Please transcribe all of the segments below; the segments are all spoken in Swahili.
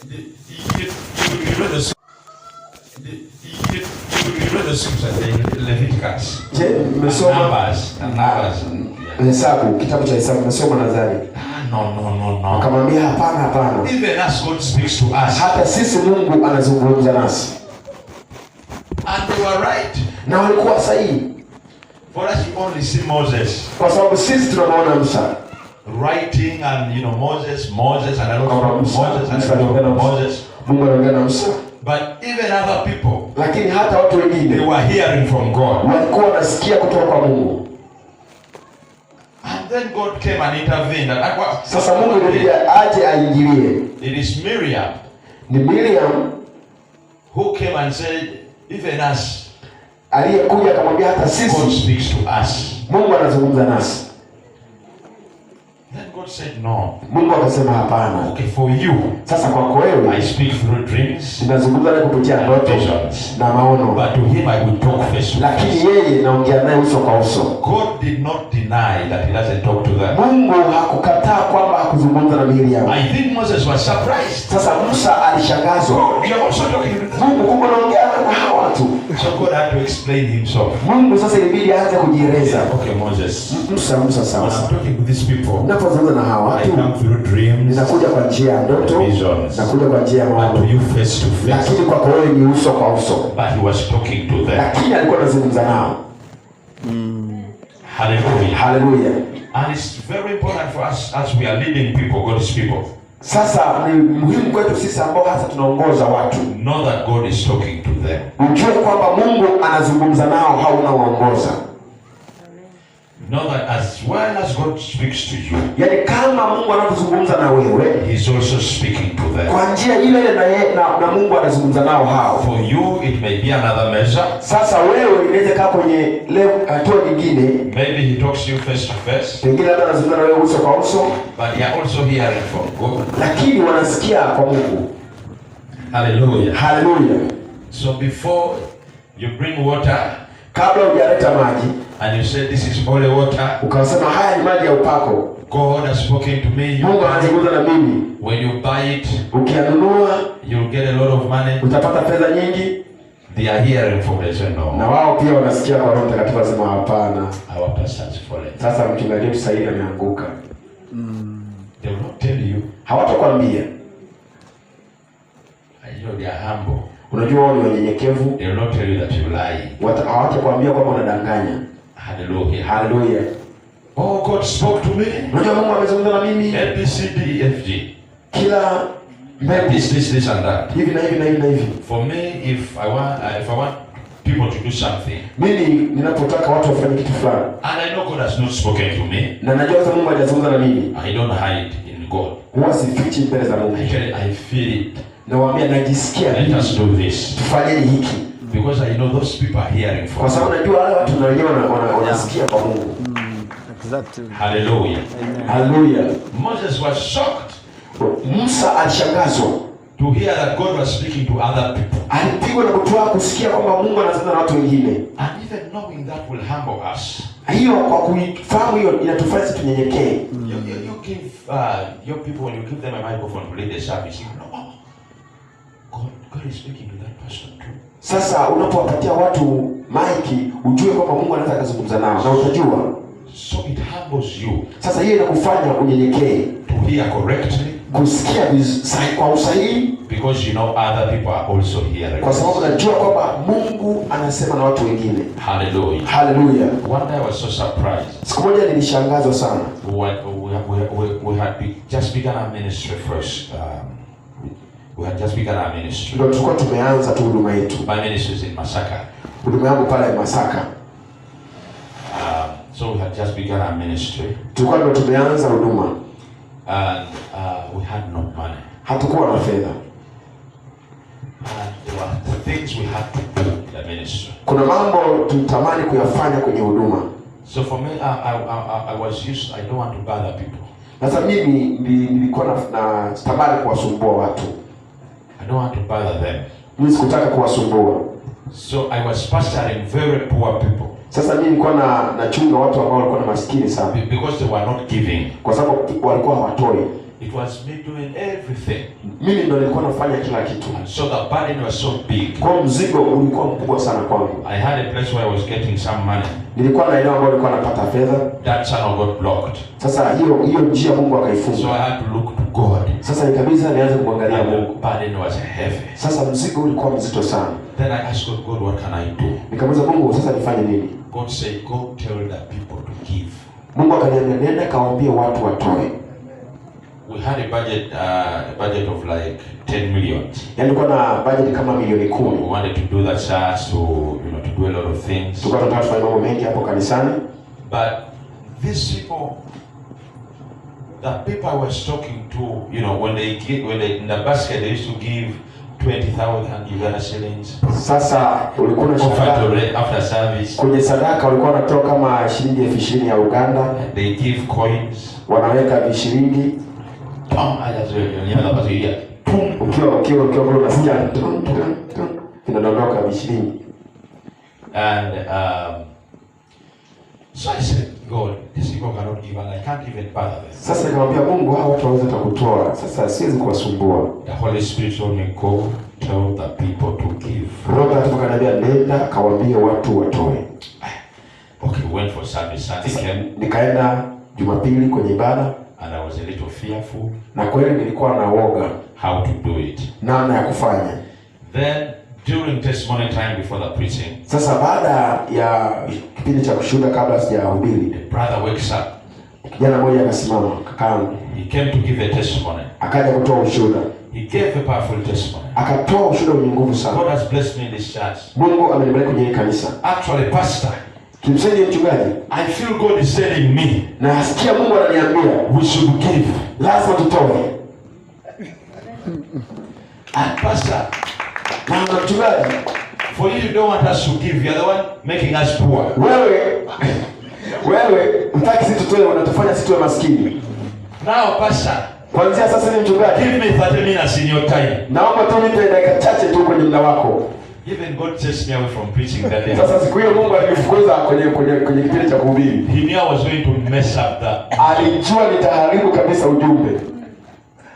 You read the you, you read the scripture in Leviticus. Je, mmesoma Numbers. Numbers. Yeah. Hesabu, kitabu cha Hesabu mmesoma nadhani. Ah, no. Akamwambia hapana, hapana. Even us, God speaks to us. Hata sisi Mungu anazungumza nasi. And they were right. Na walikuwa sahihi, For us, you only see Moses kwa sababu sisi tunamwona Musa writing and, Moses, Moses, and I don't kwamba know Musa, Moses, and Musa I don't aliongea na know Musa. Moses. Mungu anaongea na Musa, But even other people, lakini hata watu they wengine were hearing from God. Walikuwa wanasikia kutoka kwa Mungu. And then God came and intervened. And Sasa Mungu ilibidi aje aingilie. It is Miriam Ni Miriam who came and said, "Even us, aliyekuja akamwambia hata God sisi speaks to us." Mungu anazungumza nasi. Then God said, "No." Mungu akasema hapana. Okay, for you, Sasa kwako wewe I speak through dreams, ninazungumza naye kupitia ndoto visions. Na maono, But to him I will talk face to lakini face. Yeye naongea naye uso kwa uso. God did not deny that he doesn't talk to them. Mungu hakukataa kwamba hakuzungumza na Miriam. I think Moses was surprised. Sasa Musa alishangazwa. God, you are also talking to them. Mungu, kumbe unaongea na hawa watu. So God had to explain himself. Mungu sasa ilibidi aanze kujieleza. Okay, Moses. Musa, Musa, sawa When I'm sawa. talking to these people, Ninapozungumza na hawa I watu come through dreams, ninakuja kwa njia ya ndoto, visions. nakuja kwa njia ya But to maono, you face to face. Lakini kwako wewe ni uso kwa uso. But he was talking to them. Lakini alikuwa anazungumza nao. Hallelujah. Haleluya! And it's very important for us as we are leading people, God's people, Sasa ni muhimu kwetu sisi ambao hasa tunaongoza watu, know that God is talking to them. Ujue kwamba Mungu anazungumza nao hao unawaongoza. Know that as well as God speaks to you, Yaani kama Mungu anavyozungumza na wewe, He's also speaking to them. Kwa njia ile ile na, na Mungu anazungumza nao hao. For you, it may be another measure. Sasa wewe inaweza kaa kwenye hatua nyingine, Maybe He talks to you face to face, pengine labda anazungumza na wewe uso kwa uso, but they are also hearing from God. Lakini wanasikia kwa Mungu. Hallelujah. Haleluya! So before you bring water Kabla hujaleta maji and you say this is holy water, ukasema haya ni maji ya upako, God has spoken to me. You Mungu buy it. anazungumza na mimi. When you buy it, Ukiyanunua you'll get a lot of money. Utapata fedha nyingi, They are hearing from the say, na "No, wao pia wanasikia kwa Roho Mtakatifu, wasema hapana. Our pastor has fallen." Sasa mchungaji wetu sasa hivi ameanguka. They will not tell you. Hawatakwambia. And they are humble. Unajua wao ni wanyenyekevu, They will not tell you that you lie. Hawatakwambia kwamba unadanganya. Hallelujah. Haleluya! Oh, God spoke to me. Unajua Mungu amezungumza na mimi A, B, C, D, E, F, G. kila mbegu This, this, this, and that. Hivi na hivi na hivi na hivi. For me, if I want people to do something, Mimi ninapotaka watu wafanye kitu fulani and I know God has not spoken to me, na najua sasa Mungu hajazungumza na mimi, I don't hide in God. Huwa sifichi mbele za Mungu. Actually, I feel it. Nawaambia najisikia Let hivi, us do this. Tufanyeni hiki, Because I know those people are hearing from kwa sababu God. najua wale watu na wenyewe wanasikia kwa Mungu. Exactly. Hallelujah. Haleluya! Moses was shocked Musa alishangazwa, to hear that God was speaking to other people. Alipigwa na butwaa kusikia kwamba Mungu anazungumza na watu wengine. And even knowing that will humble us. Hiyo kwa kuifahamu hiyo inatufanya sisi tunyenyekee. You give your people, when you give them a microphone to lead the service, you know, oh, God is speaking to that person too. Sasa unapowapatia watu maiki, ujue kwamba Mungu anaweza akazungumza nao na utajua. So it humbles you Sasa hiyo inakufanya unyenyekee, to hear correctly kusikia kwa usahihi, because you know other people are also hearing. Kwa sababu najua kwamba Mungu anasema na watu wengine. Hallelujah. Haleluya! One day I was so surprised. Siku moja nilishangazwa sana. We had just begun our ministry first. We had just begun our ministry. Ndio tulikuwa tumeanza tu huduma yetu, My ministry is in Masaka. Huduma yangu pale Masaka. So we had just begun our ministry Tulikuwa ndio tumeanza huduma, and we had no money. Hatukuwa na fedha. And there were things we had to do in the ministry. Kuna mambo tulitamani kuyafanya kwenye huduma. So for me, I was used, I don't want to bother people. Sasa mimi nilikuwa na sitamani kuwasumbua watu, I don't want to bother them. Mimi sikutaka kuwasumbua. So I was pastoring very poor people Sasa mimi nilikuwa na nachunga watu ambao walikuwa na maskini sana, because they were not giving. Kwa sababu walikuwa hawatoi. It was me doing everything. Mimi ndo nilikuwa nafanya kila kitu. And so the burden was so big. Kwa hiyo mzigo ulikuwa mkubwa sana kwangu. I had a place where I was getting some money. Nilikuwa na eneo ambalo nilikuwa napata fedha. That channel got blocked. Sasa hiyo njia Mungu So akaifunga. I had to look to God. Sasa ikabidi sasa nianze kumwangalia And the Mungu. burden was heavy. Sasa mzigo ulikuwa mzito sana. Then I asked God, God, what can I do? Nikamuuliza Mungu, sasa nifanye nini? God said, go tell the people to give. Mungu akaniambia, nenda kawaambie watu watoe. We had a budget of like 10 million. Yaani nilikuwa na budget kama milioni We 10. wanted to do that church to do a lot of things. Tulikuwa tunataka tufanye mambo mengi hapo kanisani. But these people, the people I was talking to, when they get, when they in the basket, they used to give 20,000 Uganda shillings. Sasa ulikuwa Offer unashangaa to after service, kwenye sadaka walikuwa wanatoa kama shilingi 20,000 ya Uganda, they give coins. wanaweka vishilingi. Pam, I just the basket, yeah. Pum. Ukiwa kule unasikia tum, tum, tum, vinadondoka vishilingi. And so I said, God, these people cannot give, and I can't even bother them. Sasa nikamwambia Mungu, hawa watu hawawezi hata kutoa, sasa siwezi kuwasumbua. The Holy Spirit told me, go tell the people to give. Roho Mtakatifu akaniambia, nenda kawaambie watu watoe. Okay, we went for service. Sunday Sasa came, nikaenda Jumapili kwenye ibada, and I was a little fearful na kweli nilikuwa na woga how to do it. namna ya kufanya. Then during testimony time before the preaching, Sasa baada ya kipindi cha kushuhuda, kabla sijahubiri, the brother wakes up. kijana mmoja akasimama, kakaangu, He came to give a testimony. akaja kutoa ushuhuda, He gave a powerful testimony. akatoa ushuhuda wenye nguvu sana. God has blessed me in this church. Mungu amenibariki kwenye hili kanisa. Actually, Pastor, Kimsingi mchungaji, I feel God is telling me nasikia Mungu ananiambia we should give. lazima tutoe. And Pastor, Na mchungaji, for you, you don't want us to give. You're the one making us poor. wewe hutaki sisi tutoe, unatufanya sisi tuwe maskini. Now, Pastor, Kuanzia sasa ni mchungaji, give me 30 minutes in your time. naomba tu nipe dakika chache tu kwenye muda wako. Even God chased me away from preaching that day. Sasa siku hiyo Mungu alinifukuza kwenye kipindi cha kuhubiri. He knew I was going to mess up that. Alijua nitaharibu kabisa ujumbe.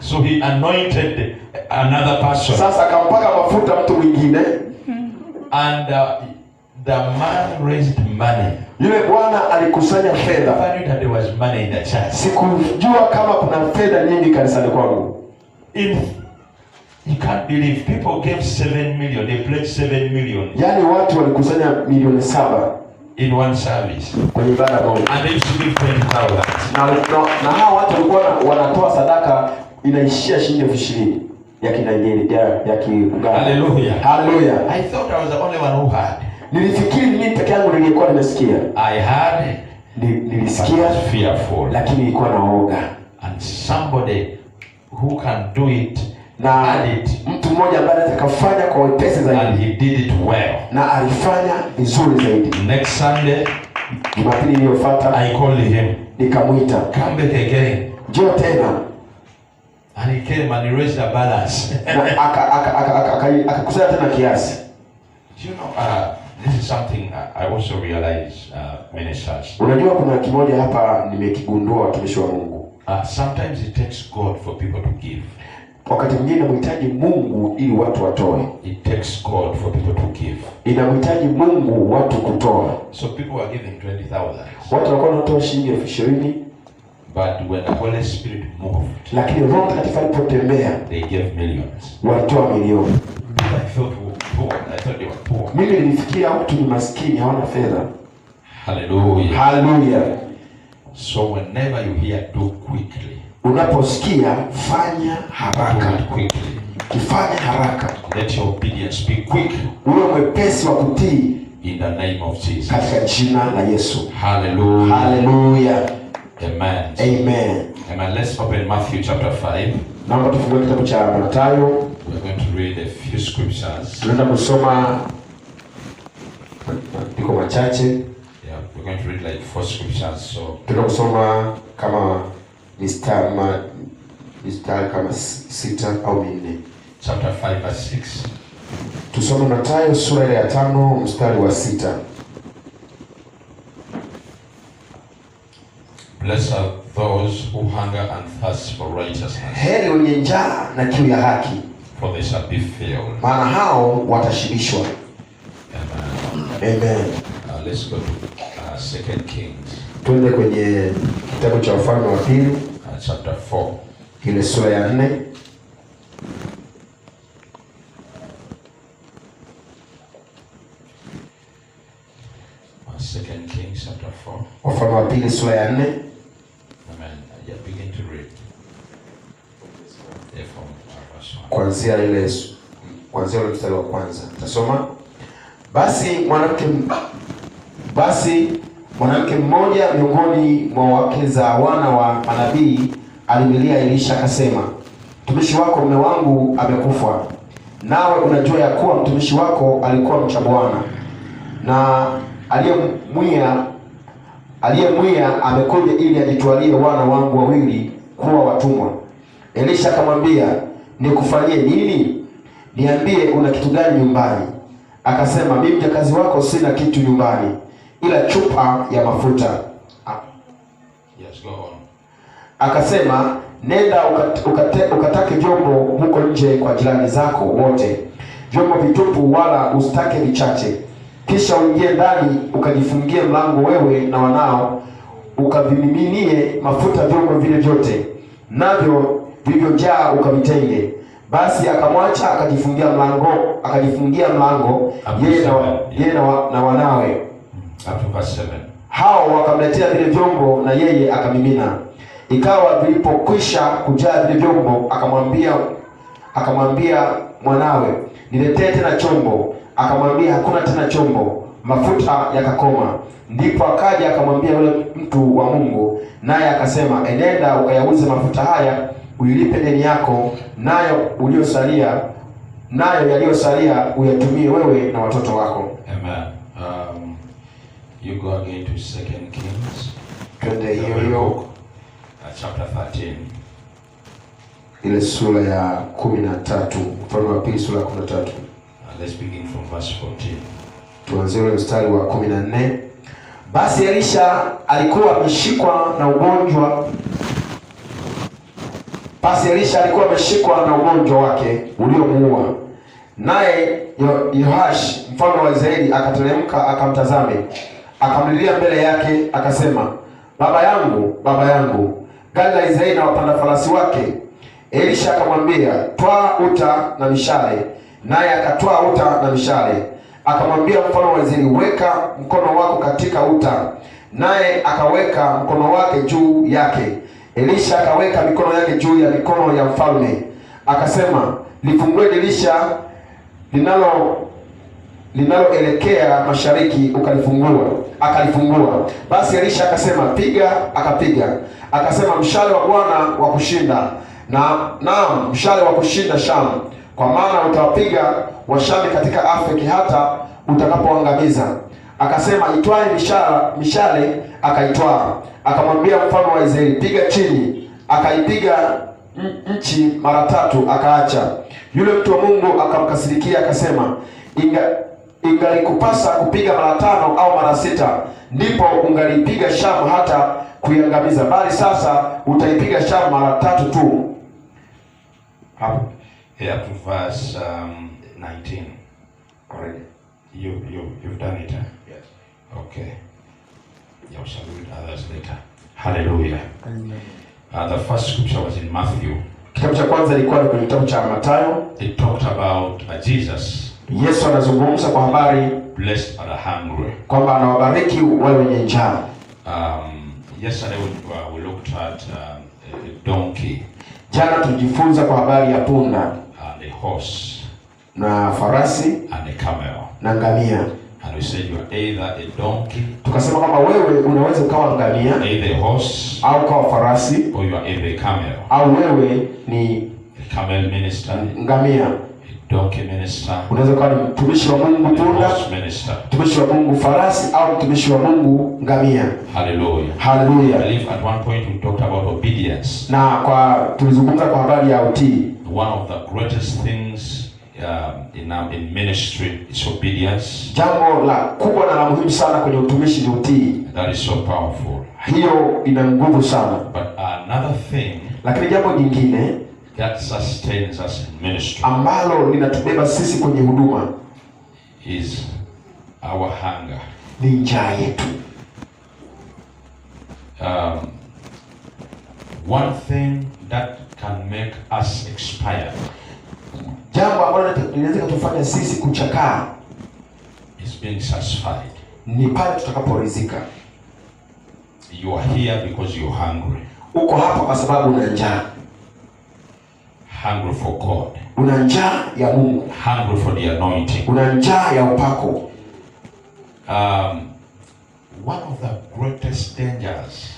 So he anointed another person. Sasa akampaka mafuta mtu mwingine. And the man raised money. Yule bwana alikusanya I fedha. never knew that there was money in the church. Sikujua kama kuna fedha nyingi kanisani kwangu. In you can't believe people gave 7 million. They pledged 7 million Yaani watu walikusanya milioni 7 in one service, kwenye ibada moja, and they used to give 20,000. na hawa watu walikuwa wanatoa sadaka inaishia shilingi 20,000 ya Kinigeria ya Kiuganda. Hallelujah. Haleluya! I thought I was the only one who had. Nilifikiri mimi peke yangu nilikuwa nimesikia. I had, but I Nilisikia was fearful. lakini nilikuwa naoga. And somebody who can do it Na had it, mtu mmoja ambaye anaweza kafanya kwa wepesi and zaidi he did it well. na alifanya vizuri zaidi. Next Sunday, Jumapili iliyofuata I called him, nikamwita, come back again. njoo tena, And he came and he raised the balance. na akakusanya tena kiasi. This is something I also realize, ministers. Unajua, kuna kimoja hapa nimekigundua, watumishi wa Mungu, Sometimes it takes God for people to give. wakati mwingine inamhitaji Mungu ili watu watoe, It takes God for people to give. inamhitaji Mungu watu kutoa. So people are giving 20,000. Watu walikuwa wanatoa shilingi 20,000, But when the Holy Spirit moved, lakini Roho Mtakatifu alipotembea they gave millions. walitoa milioni. People I thought were poor. I thought they were poor. Mimi nilifikiria watu ni maskini, hawana fedha. Hallelujah. Haleluya! So whenever you hear, do quickly. Unaposikia fanya Do haraka, it quickly. kifanya haraka, Let your obedience be quick uwe mwepesi wa kutii in the name of Jesus. katika jina la Yesu. Hallelujah. Haleluya, Amen. amen. Amen. Let's open Matthew chapter 5. Naomba tufungue kitabu cha Mathayo, We're going to read a few scriptures. tunaenda kusoma maandiko machache. Yeah, we're going to read like four scriptures. So Tunaenda kusoma kama mistari mistari kama sita au minne. chapter 5, verse 6. Tusome Mathayo sura ile ya 5 mstari wa 6. Blessed are those who hunger and thirst for righteousness, Heri wenye njaa na kiu ya haki, for they shall be filled. maana hao watashibishwa. Amen. Amen. Let's go to 2 Kings Twende kwenye kitabu cha Wafalme wa Pili chapter 4. ile sura ya 4. 2 Kings chapter 4. Wafalme wa Pili sura ya 4. Amen. Yeah, begin to read. Yeah, from verse 1. Kuanzia ule mstari wa kwanza tasoma. Basi mwanamke mmoja miongoni mwa wake za wana wa manabii alimlilia Elisha akasema, mtumishi wako mume wangu amekufa, nawe unajua ya kuwa mtumishi wako alikuwa mcha Bwana, na aliyemwia amekuja ili ajitwalie wana wangu wawili kuwa watumwa. Elisha akamwambia, nikufanyie nini? Niambie, una kitu gani nyumbani? Akasema, mimi mjakazi wako sina kitu nyumbani ila chupa ya mafuta. Yes, go on. Akasema, nenda ukatake vyombo huko nje kwa jirani zako wote, vyombo vitupu, wala usitake vichache. Kisha uingie ndani ukajifungie mlango wewe na wanao, ukavimiminie mafuta vyombo vile vyote, navyo vilivyojaa ukavitenge. Basi akamwacha akajifungia mlango yeye na wanawe. Up to verse 7. Hao wakamletea vile vyombo na yeye akamimina. Ikawa vilipokwisha kujaa vile vyombo, akamwambia mwanawe, niletee tena chombo. Akamwambia, hakuna tena chombo. Mafuta yakakoma. Ndipo akaja akamwambia yule mtu wa Mungu, naye akasema, enenda ukayauze mafuta haya, uilipe deni yako, nayo yaliyosalia uyatumie wewe na watoto wako. Amen. You go again to 2 Kings. Twende hiyo hiyo Chapter 13. Ile sura ya 13, Mfalme wa Pili sura ya 13. Let's begin from verse 14. Tuanzie ule mstari wa 14. Basi Elisha alikuwa ameshikwa na ugonjwa. Basi Elisha alikuwa ameshikwa na ugonjwa wake uliomuua. Naye Yehoash mfalme wa Israeli akateremka akamtazame, akamlilia mbele yake akasema, baba yangu, baba yangu, gari la Israeli na wapanda farasi wake. Elisha akamwambia, twaa uta na mishale. Naye akatwaa uta na mishale. Akamwambia mfalme wa Israeli, weka mkono wako katika uta. Naye akaweka mkono wake juu yake. Elisha akaweka mikono yake juu ya mikono ya mfalme. Akasema, lifungue dirisha linaloelekea mashariki, ukalifungua. Akalifungua. Basi Elisha akasema, piga. Akapiga. Akasema, mshale wa Bwana wa kushinda, na naam, mshale wa kushinda Shamu, kwa maana utawapiga Washami katika Afeki hata utakapoangamiza. Akasema, itwae mishale. Akaitwaa. Akamwambia mfalme wa Israeli, piga chini. Akaipiga nchi mara tatu, akaacha. Yule mtu wa Mungu akamkasirikia akasema, ingalikupasa kupiga mara 5 au mara 6, ndipo ungalipiga Shamu hata kuiangamiza, bali sasa utaipiga Shamu mara 3 tu. Hapo. Yeah, to verse 19. Already. You've done it, huh? Yes. Okay. Yeah, we shall read others later. Hallelujah. Amen. The first scripture was in Matthew. Kitabu cha kwanza ilikuwa ni kwenye kitabu cha Mathayo. It talked about Jesus. Yesu anazungumza kwa habari Blessed are the hungry. kwamba anawabariki wale wenye njaa. Yesterday we looked at a donkey. Jana tulijifunza kwa habari ya punda And a horse. na farasi And a camel. na ngamia. And we said you are either a donkey, Tukasema kwamba wewe unaweza ukawa ngamia, either a horse, au ukawa farasi, or you are either a camel. au wewe ni A camel minister, ngamia. a donkey minister, Unaweza ukawa ni mtumishi wa Mungu a punda, horse minister. mtumishi wa Mungu farasi, au mtumishi wa Mungu ngamia. Hallelujah. Hallelujah. I believe at one point we talked about obedience. Na kwa tulizungumza kwa habari ya utii. One of the greatest things in ministry is obedience. Jambo la kubwa na la muhimu sana kwenye utumishi ni utii. That is so powerful. Hiyo ina nguvu sana. But another thing Lakini jambo jingine that sustains us in ministry ambalo linatubeba sisi kwenye huduma is our hunger. Ni njaa yetu. One thing that can make us expire Jambo ambalo linaweza kutufanya sisi kuchakaa is being satisfied. Ni pale tutakaporidhika. You are here because you're hungry. Uko hapa kwa sababu una njaa. Hungry for God. Una njaa ya Mungu. Hungry for the anointing. Una njaa ya upako. One of the greatest dangers,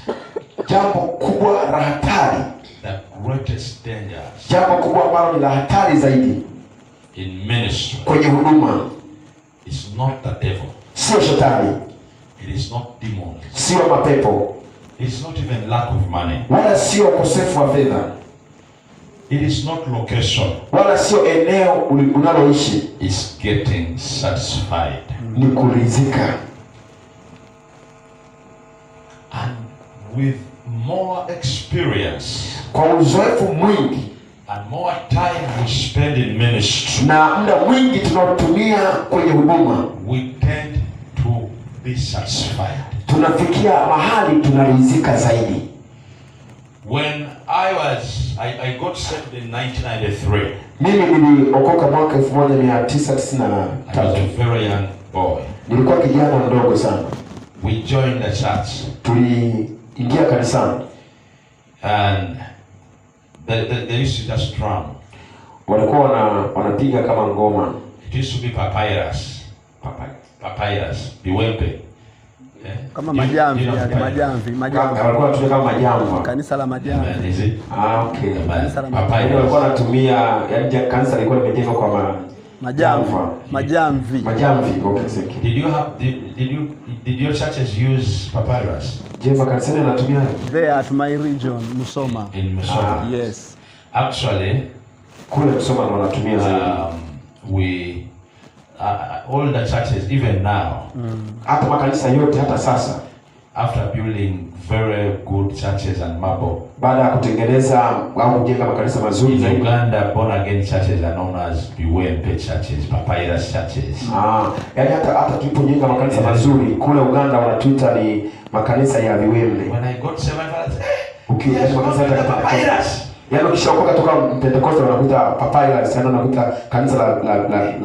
Jambo kubwa la hatari, the greatest dangers jambo kubwa ambalo ni la hatari zaidi in ministry kwenye huduma is not the devil. Sio shetani, It is not demons. Sio mapepo, It's not even lack of money. Wala sio ukosefu wa fedha, It is not location. Wala sio eneo unaloishi. It's getting satisfied. Ni kuridhika. And with more experience Kwa uzoefu mwingi and more time we spend in ministry, na muda mwingi tunaotumia kwenye huduma, we tend to be satisfied. Tunafikia mahali tunaridhika zaidi. When I was, I got saved in 1993. Mimi niliokoka mwaka 1993. I was a very young boy. Nilikuwa kijana mdogo sana. We joined the church Tuliingia kanisani, and they used to just drum. Walikuwa wanapiga kama ngoma. It used to be papyrus. Papyrus. Biwembe. Eh? Kama Do you majamvi know yale, papyrus? majamvi, majamvi. Walikuwa wanatumia kama majamvi. Kanisa la majamvi. Amen. Is it? Ah, okay. Amen. Kanisa la Yaani walikuwa Papyrus. wanatumia, yaani kanisa lilikuwa limejengwa kwa Majamvi. Jamva. Majamvi. Majamvi. Okay, thank you. Did you have did, did you did your churches use papyrus Je, makanisani yanatumia? There at my region, Musoma. In Musoma? Ah. Yes. Actually, Kule Musoma ndo wanatumia zaidi. We all the churches, even now, Hata makanisa yote hata sasa, after building very good churches and marble, baada ya kutengeneza au kujenga makanisa mazuri in zaidi. Uganda, born again churches are known as Biwembe churches, papyrus churches. Ah, yaani hata tulipojenga makanisa mazuri kule Uganda wanatuita ni makanisa ya viwembe. When I got seven, I said, Ukiwa yes, makanisa not ya the papyrus. Yaani ukishaokoka toka Pentecost wanakuita papyrus, yaani wanakuita kanisa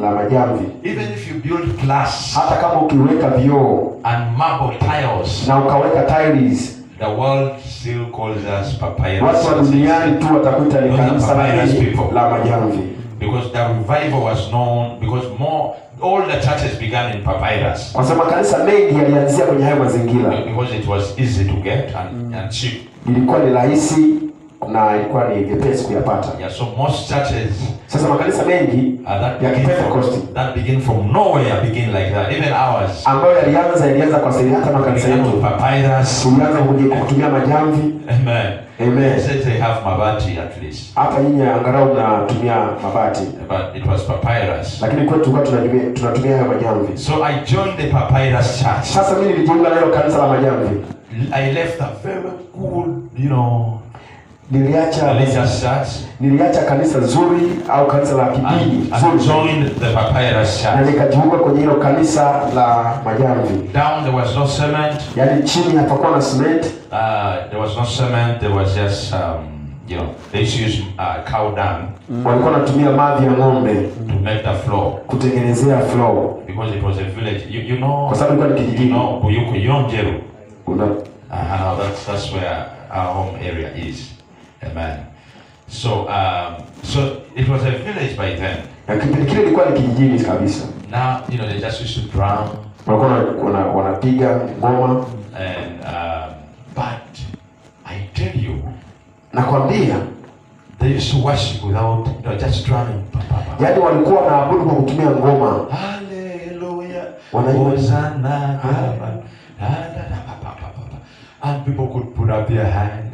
la majamvi. Even if you build glass Hata kama ukiweka vioo and marble tiles, na ukaweka tiles, the world still calls us papyrus watu wa churches. duniani tu watakuita ni Those are kanisa la papyrus nini? People. La majamvi. Because the revival was known, because more all the churches began in papyrus. Kwa sababu makanisa mengi yalianzia kwenye hayo mazingira. Because it was easy to get and cheap. Ilikuwa ni rahisi na ilikuwa ni vyepesi kuyapata. Yeah, so most churches Sasa makanisa mengi that ya begin Kipentecost from, that begin from nowhere begin like that. Even ours ambayo yalianza kwa siri, hata makanisa began with yetu papyrus. tulianza kutumia majamvi. Amen. Amen. They said they have mabati at least, Hata nyinyi angalau mnatumia mabati, but it was papyrus. Lakini kwetu tulikuwa tunatumia hayo majamvi. So I joined the papyrus church. Sasa mimi nilijiunga na hilo kanisa la majamvi. I left a very good religious church Niliacha kanisa zuri au kanisa la kidini and zuri joined the papyrus na church. nikajiunga kwenye hilo kanisa la majamvi. Down there was no cement. Yaani chini hapakuwa na cement. There was no cement. There was just they used to use cow dung Walikuwa wanatumia mavi ya ng'ombe to make the floor kutengenezea floor because it was a village. You kwa sababu ilikuwa ni kijijini. Buyuku, you know Njeru. Una No, that's where our home area is. Amen. So it was a village by then. Na kipindi kile ilikuwa ni kijijini kabisa. Now, they just used to drum Walikuwa wanapiga ngoma. and but I tell you, Nakwambia, they used to worship without, just drumming. Pa, pa, pa. yaani walikuwa wanaabudu kwa kutumia ngoma. Hallelujah. Wanaimba. Hosanna. Da, da, da, pa, pa, pa, pa, pa. And people could put up their hands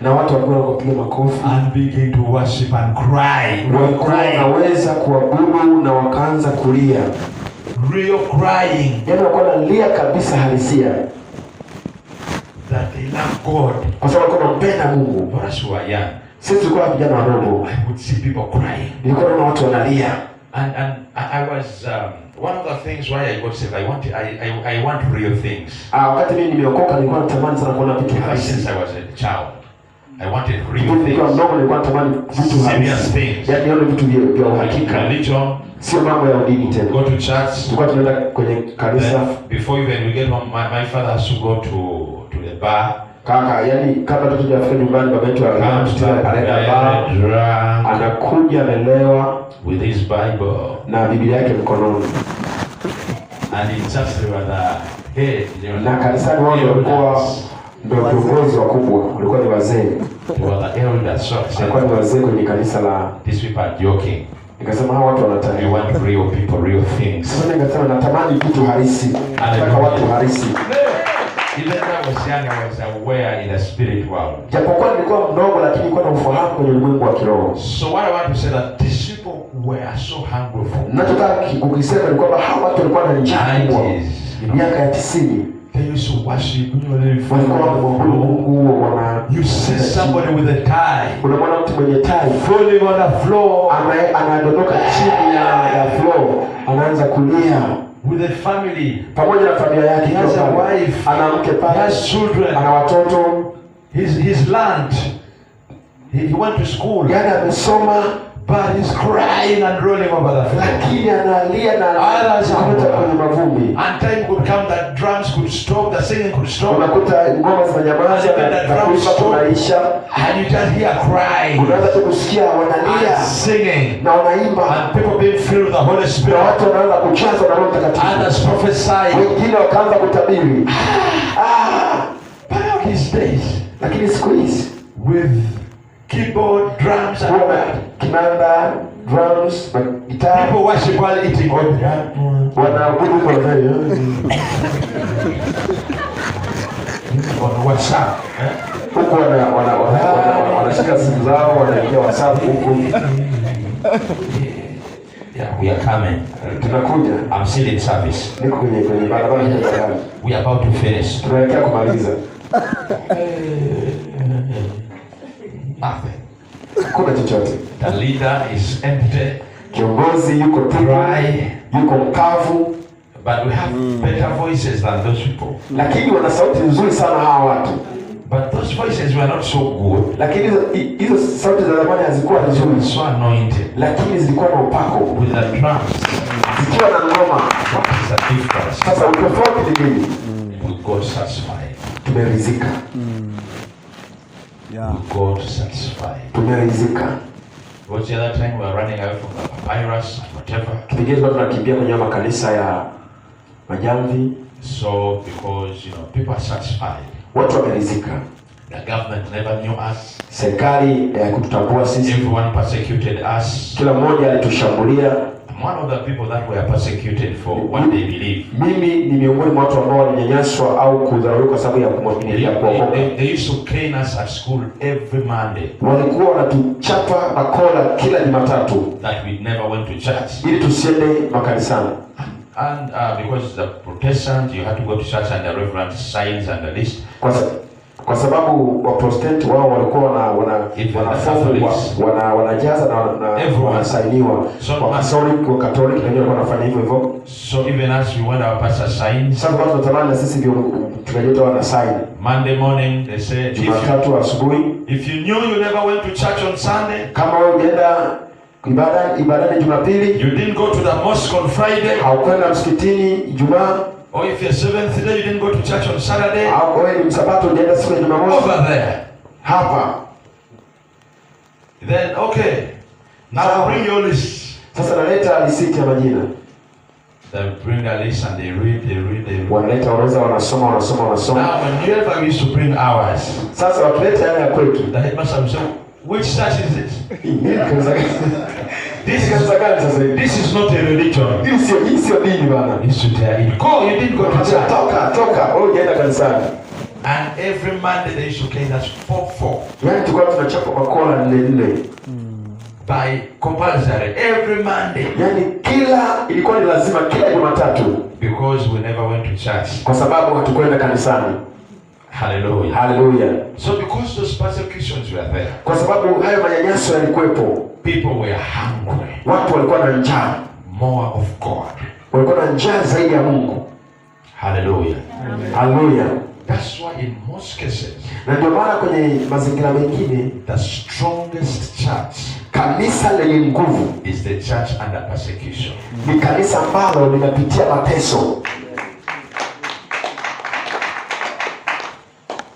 Na watu walikuwa wanapiga makofi. And begin to worship and cry. Walikuwa Crying. wanaweza kuabudu na wakaanza kulia. Real crying. Yaani walikuwa wanalia kabisa halisia. that they love God. kwa sababu walikuwa wanampenda Mungu. For us who are young, Sisi tulikuwa vijana wadogo, I would see people crying. nilikuwa naona watu wanalia. And I was one of the things why I got saved. I want real things. Wakati mimi nimeokoka nilikuwa natamani sana kuona vitu Ever halisi. since I was a child, I wanted real Kipindi nikiwa things, mdogo nilikuwa natamani vitu serious halisi, things. yaani nione vitu vya uhakika, Religion, sio mambo ya udini tena. go to church. Tulikuwa tunaenda kwenye kanisa Then before even we get home, my father has to go to the bar. kaka, yani kabla hatujafika nyumbani, baba yetu Comes back anaenda bar, very drunk anakuja amelewa with his Bible. na Biblia yake mkononi, And in church they were the head, they were na the kanisani wao ndio walikuwa elders. ndio viongozi wakubwa, walikuwa ni wazee, They were the elders. So I walikuwa said, ni wazee kwenye kanisa la. these people are joking. Nikasema hawa watu We wanatania. want real people, real things. Sasa nikasema natamani vitu halisi, nataka watu halisi. Even though I was young, I was aware in the spirit world. Japokuwa nilikuwa mdogo, lakini nilikuwa na ufahamu kwenye ulimwengu wa kiroho. So what I want to say that these people were so hungry for Nachotaka kukisema ni kwamba hawa watu walikuwa na njaa kubwa. 90s. Miaka ya 90 They used to worship, they walikuwa wanamwabudu Mungu, wana You see somebody with a tie unamwona mtu mwenye tai falling on the floor anadondoka chini ya floor, anaanza kulia with a family. pamoja na familia yake. He has a ikiwa pale. wife. Ana mke He pale, has children. ana watoto, His land. He went to school, yaani amesoma, but he's crying and rolling over the floor. lakini analia na Others are- anakuta kwenye mavumbi. And time could come that drums could stop, the singing could stop, Unakuta ngoma zinanyamaza na kuimba kunaisha, and you just hear crying unaanza tu kusikia wanalia and singing, na wanaimba, and people being filled with the Holy na Spirit, watu wanaanza kuchazwa na Roho Mtakatifu, others prophesying. wengine wakaanza kutabiri. But now these days, Lakini siku hizi with keyboard, drums, and huwa all na that, kinanda, drums na gitaa, people worship while eating. wanaabudu kwa On WhatsApp. Eh? huku wanashika simu zao, wanaingia WhatsApp huku. Yeah, we are coming. Tunakuja, I'm still in service. niko kwenye barabara ya gari, We are about to finish. tunaelekea kumaliza. Nothing. Hakuna chochote. The leader is empty, Kiongozi yuko tupu, dry, yuko mkavu, but we have better voices than those people. lakini wana sauti nzuri sana hawa watu, But those voices were not so good. lakini hizo sauti za zamani hazikuwa They were nzuri, so anointed lakini zilikuwa na upako, with the drums. zikiwa na ngoma. What is the difference? Sasa utofauti ni nini? We got satisfied. Tumeridhika, Yeah. We got satisfied. tumeridhika. What's the other time we were running away from the papyrus and whatever. Kipindi kile tulikuwa tunakimbia kwenye makanisa ya majamvi, So because people are satisfied. watu wameridhika. The government never knew us. Serikali haikututambua sisi, Everyone persecuted us. kila mmoja alitushambulia. I'm one of the people that were persecuted for what they believe. Mimi ni miongoni mwa watu ambao walinyanyaswa au kudharauliwa kwa sababu ya They, ya kuokoka. they used to cane us at school every Monday Walikuwa wanatuchapa makola kila Jumatatu that we never went to church. ili tusiende makanisani, And because the Protestants, you had to go to church and the reverend signs and the list. kwa sababu Waprotestanti wao walikuwa wana Even wana the fomu Catholics. wanajaza na Everyone. wanasainiwa. So- Wakatoliki na wenyewe walikuwa wanafanya hivyo hivyo. So even as we want our pastor signs, Sasa kwa tunatamani na sisi ndio mchungaji wetu ana sign Monday morning they say, Jumatatu asubuhi, if you knew you never went to church on Sunday, kama wewe ulienda ibadani Jumapili, you didn't go to the mosque on Friday, haukwenda msikitini Ijumaa, or if you're seventh day you didn't go to church on Saturday, au wewe ni msabato ulienda siku ya Jumamosi, over there. hapa Then okay, now bring your list. sasa naleta risiti ya majina. They bring a list and they read, they read, they read. Wanaleta orodha, wanasoma, wanasoma, wanasoma. Now whenever we used to bring ours, Sasa wakileta yale ya kwetu, the headmaster will say, which church is this? hii ni kanisa gani? This is Kanisa gani sasa hivi? this is not a religion. Hii sio dini bana. He used to tell you, go, you didn't go to church. Toka, toka, wewe hujaenda kanisani. And every Monday they used to cane us 4-4 Yaani tulikuwa tunachapa makola nne nne. by compulsory every Monday Yaani kila ilikuwa ni lazima kila Jumatatu because we never went to church. kwa sababu hatukwenda kanisani. Hallelujah. Haleluya! So because those persecutions were there, Kwa sababu hayo manyanyaso yalikuwepo, people were hungry watu walikuwa na njaa, more of God. walikuwa na njaa zaidi ya Mungu. Hallelujah. Haleluya! That's why in most cases, Na ndio maana kwenye mazingira mengine the strongest church kanisa lenye nguvu is the church under persecution. ni kanisa ambalo linapitia mateso.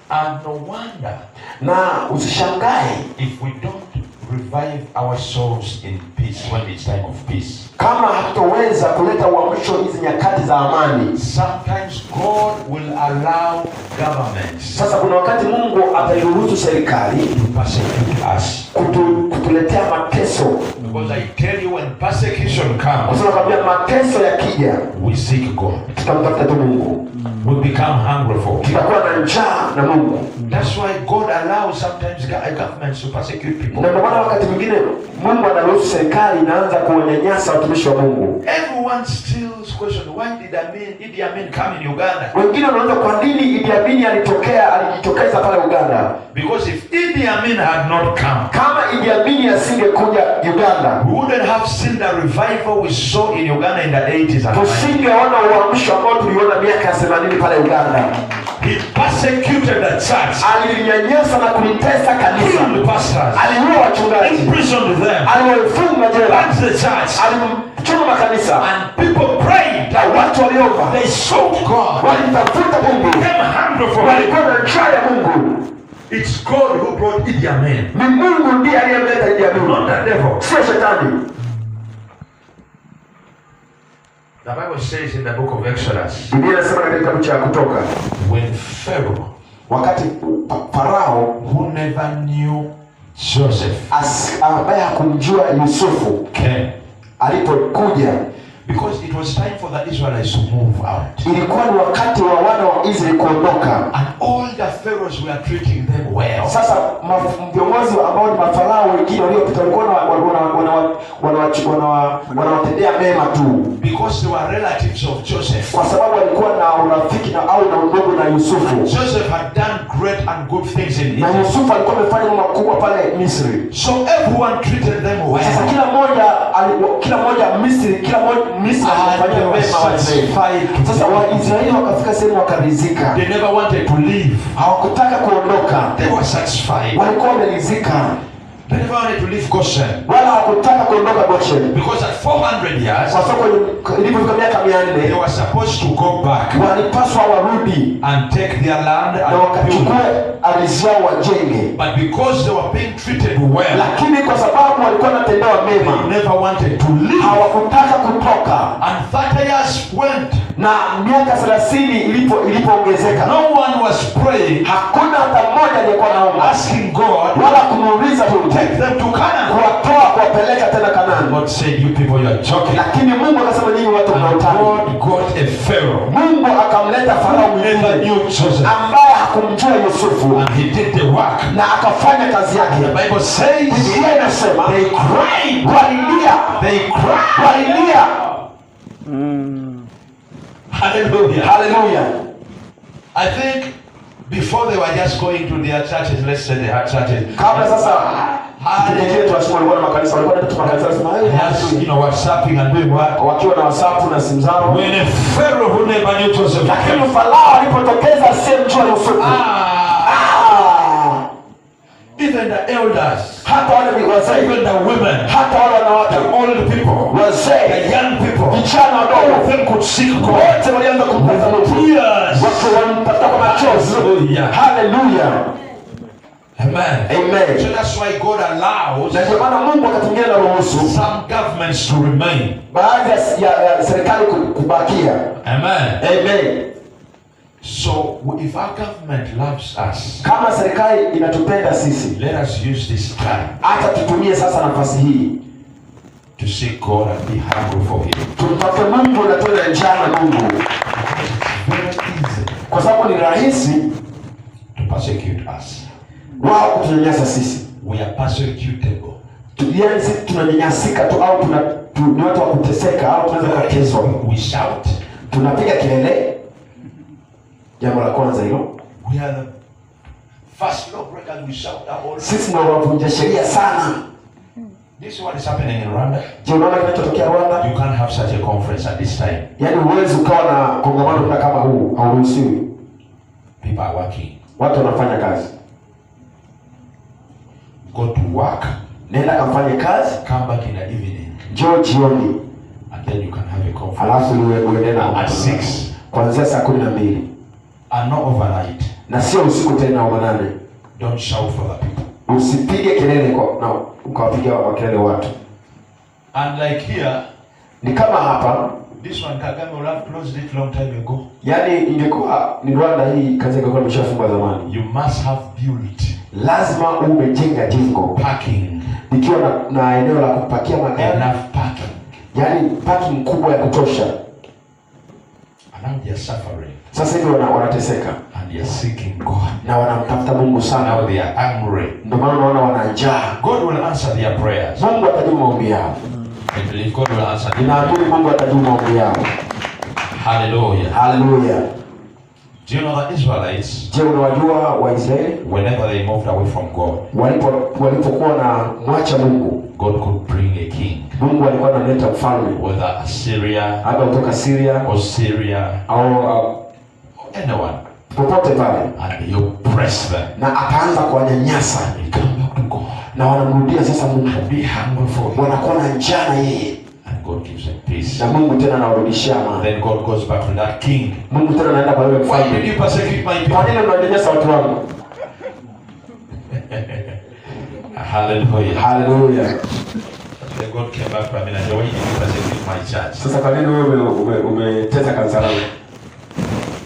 And no wonder Na usishangae if we don't revive ourselves in peace when it's time of peace. kama hatutoweza kuleta uamsho hizi nyakati za amani. Sometimes God will allow governments Sasa kuna wakati Mungu atairuhusu serikali to persecute us. kutuletea mateso, Because I tell you, when persecution kwa comes, sababu nakwambia mateso yakija, we seek God. tutamtafuta tu Mungu, We become hungry for Him. tutakuwa na njaa na Mungu. That's why God allows sometimes governments to persecute people. Na ndio maana wakati mwingine Mungu anaruhusu serikali inaanza kuwanyanyasa watumishi wa Mungu. Everyone still question, why did Idi Amin come in Uganda? Wengine wanauliza kwa nini Idi Amin alijitokeza pale Uganda. Because if Idi Amin had not come, Kama Idi Amin asingekuja Uganda, we wouldn't have seen the revival we saw in Uganda in the 80s and 90s. tusingeona uamsho ambao tuliona miaka ya 80 pale Uganda. He persecuted the church, Alilinyanyasa na kulitesa kanisa, killed pastors, aliua wachungaji, imprisoned them, aliwafunga jela, burnt the church, alimchoma makanisa, and people prayed. na watu waliomba, They sought God, walimtafuta Mungu, became hungry for Him. walikuwa na njaa ya Mungu. It's God who brought Idi Amin, Ni Mungu ndiye aliyemleta Idi Amin, not the devil. sio shetani. The Bible says in the book of Exodus, Biblia inasema katika kitabu cha Kutoka, when Pharaoh, wakati Farao who never knew Joseph, ambaye hakumjua Yusufu came, alipokuja, because it was time for the Israelites to move out. ilikuwa ni wakati wa wana wa Israeli kuondoka. And all the pharaohs were treating them well. Sasa viongozi ambao ni mafarao wengine waliopita walikuwa wanawatendea mema tu, Because they were relatives of Joseph. kwa sababu walikuwa na urafiki na au na undugu na Yusufu, Joseph had done great and good things in na Egypt. Yusufu alikuwa amefanya mambo makubwa pale Misri. So everyone treated them Sasa well. kila mmoja kila mmoja Misri, kila mmoja Misri And alifanyia they were mema Waisraeli. satisfied. Sasa Waisraeli wakafika sehemu wakaridhika, They never wanted to leave. hawakutaka kuondoka, They were satisfied. walikuwa wameridhika, They never wanted to leave Goshen. wala hawakutaka kuondoka Goshen, Because at 400 years, kwa sababu ilipofika miaka 400 they were supposed to go back walipaswa warudi and take their land na and build. wakachukue ardhi yao wajenge, But because they were being treated well, lakini kwa sababu walikuwa wanatendewa they mema never wanted to leave. hawakutaka kutoka. And 30 years went. Na miaka 30 ilipoongezeka, No one was praying, hakuna hata mmoja aliyekuwa naomba asking God, wala kumuuliza Mungu take them to Canaan. kuwatoa kuwapeleka tena Kanaani. God said, you people, you are joking. Lakini Mungu akasema, nyinyi watu And mnaotani. God got a Pharaoh Mungu akamleta Farao who never mwingine knew Joseph. ambaye hakumjua Yusufu And he did the work. na akafanya kazi yake. The Bible says Biblia inasema they cried. walilia, They cried. walilia. Hallelujah. Haleluya! I think before they were just going to their churches, let's say they had churches. Kabla sasa kipindi kile tuwasema walikuwa na makanisa, walikuwa wanaenda tu makanisa, wanasema "Hey, Just, you haleluya." know, WhatsApping and doing what? wakiwa na WhatsApp na simu zao. When a Pharaoh who never knew Joseph Lakini came, Farao alipotokeza asiyemjua Yusufu, even the elders, hata wale wazee, even the women, hata wale wanawake, the old people, wazee, the young people, vijana all wadogo, of them could seek God. wote walianza kumtafuta Mungu, Tears. wakamtafuta kwa machozi. Hallelujah. Haleluya, Amen. amen. So that's why God allows Na ndio maana Mungu wakati mwingine anaruhusu some governments to remain. baadhi ya serikali kubakia. Amen. Amen. So if our government loves us, Kama serikali inatupenda sisi, let us use this time hata tutumie sasa nafasi hii to seek God and be hungry for Him. tumtafute Mungu na tuwe na njaa na Mungu, It's very easy kwa sababu ni rahisi to persecute us. wao kutunyanyasa sisi. We are persecutable. Yaani sisi tunanyanyasika tu au ni watu wa kuteseka au tunaweza kuteswa. We shout, Tunapiga kelele, jambo la kwanza hilo. We are the first lawbreakers. We shout out all. Sisi ndio wavunja sheria sana. This is what is happening in Rwanda. Je, unaona kinachotokea Rwanda? You can't have such a conference at this time. Yaani huwezi ukawa na kongamano muda kama huu, hauruhusiwi. People are working. Watu wanafanya kazi. Go to work, Nenda kafanye kazi, come back in the evening, njoo jioni, and then you can have a conference alafu uende na at 6 kuanzia saa 12 and not overnight. na sio usiku tena wa manane. Don't shout for the people. Usipige kelele kwa, na ukawapiga makelele watu. And like here, Ni kama hapa, this one Kagame will have closed it long time ago. yaani ingekuwa ni Rwanda hii kazi ingekuwa imeshafungwa zamani. You must have built Lazima umejenga jengo parking, likiwa na eneo la kupakia magari, enough parking. yaani parking kubwa ya kutosha. And now they are suffering Sasa hivi wanateseka and they are seeking God. na wanamtafuta Mungu sana, Now they are angry. ndio maana unaona wana njaa. God will answer their prayers. Mungu atajibu maombi yao. I believe God will answer their Ninaamini prayers. Mungu atajibu maombi yao. Hallelujah. Haleluya! Do you know the Israelites, Je, unawajua Waisraeli whenever they moved away from God, walipokuwa na mwacha Mungu, God could bring a king, Mungu alikuwa analeta mfalme whether Assyria labda kutoka Syria or Syria au or anyone, popote pale, and he oppressed them. na akaanza kuwanyanyasa They come back to God na wanamrudia sasa Mungu, and be hungry for him, wanakuwa na njaa na yeye, and God gives them peace. na Mungu tena anawarudishia amani. Then God goes back to that king. Mungu tena anaenda kwa yule Why did mfalme, you persecute my kwa people? nini mnanyanyasa watu wangu? Hallelujah. Haleluya! Then God came back to him and said, "Why did you persecute my church?" Sasa kwa nini wewe umetesa kanisa langu?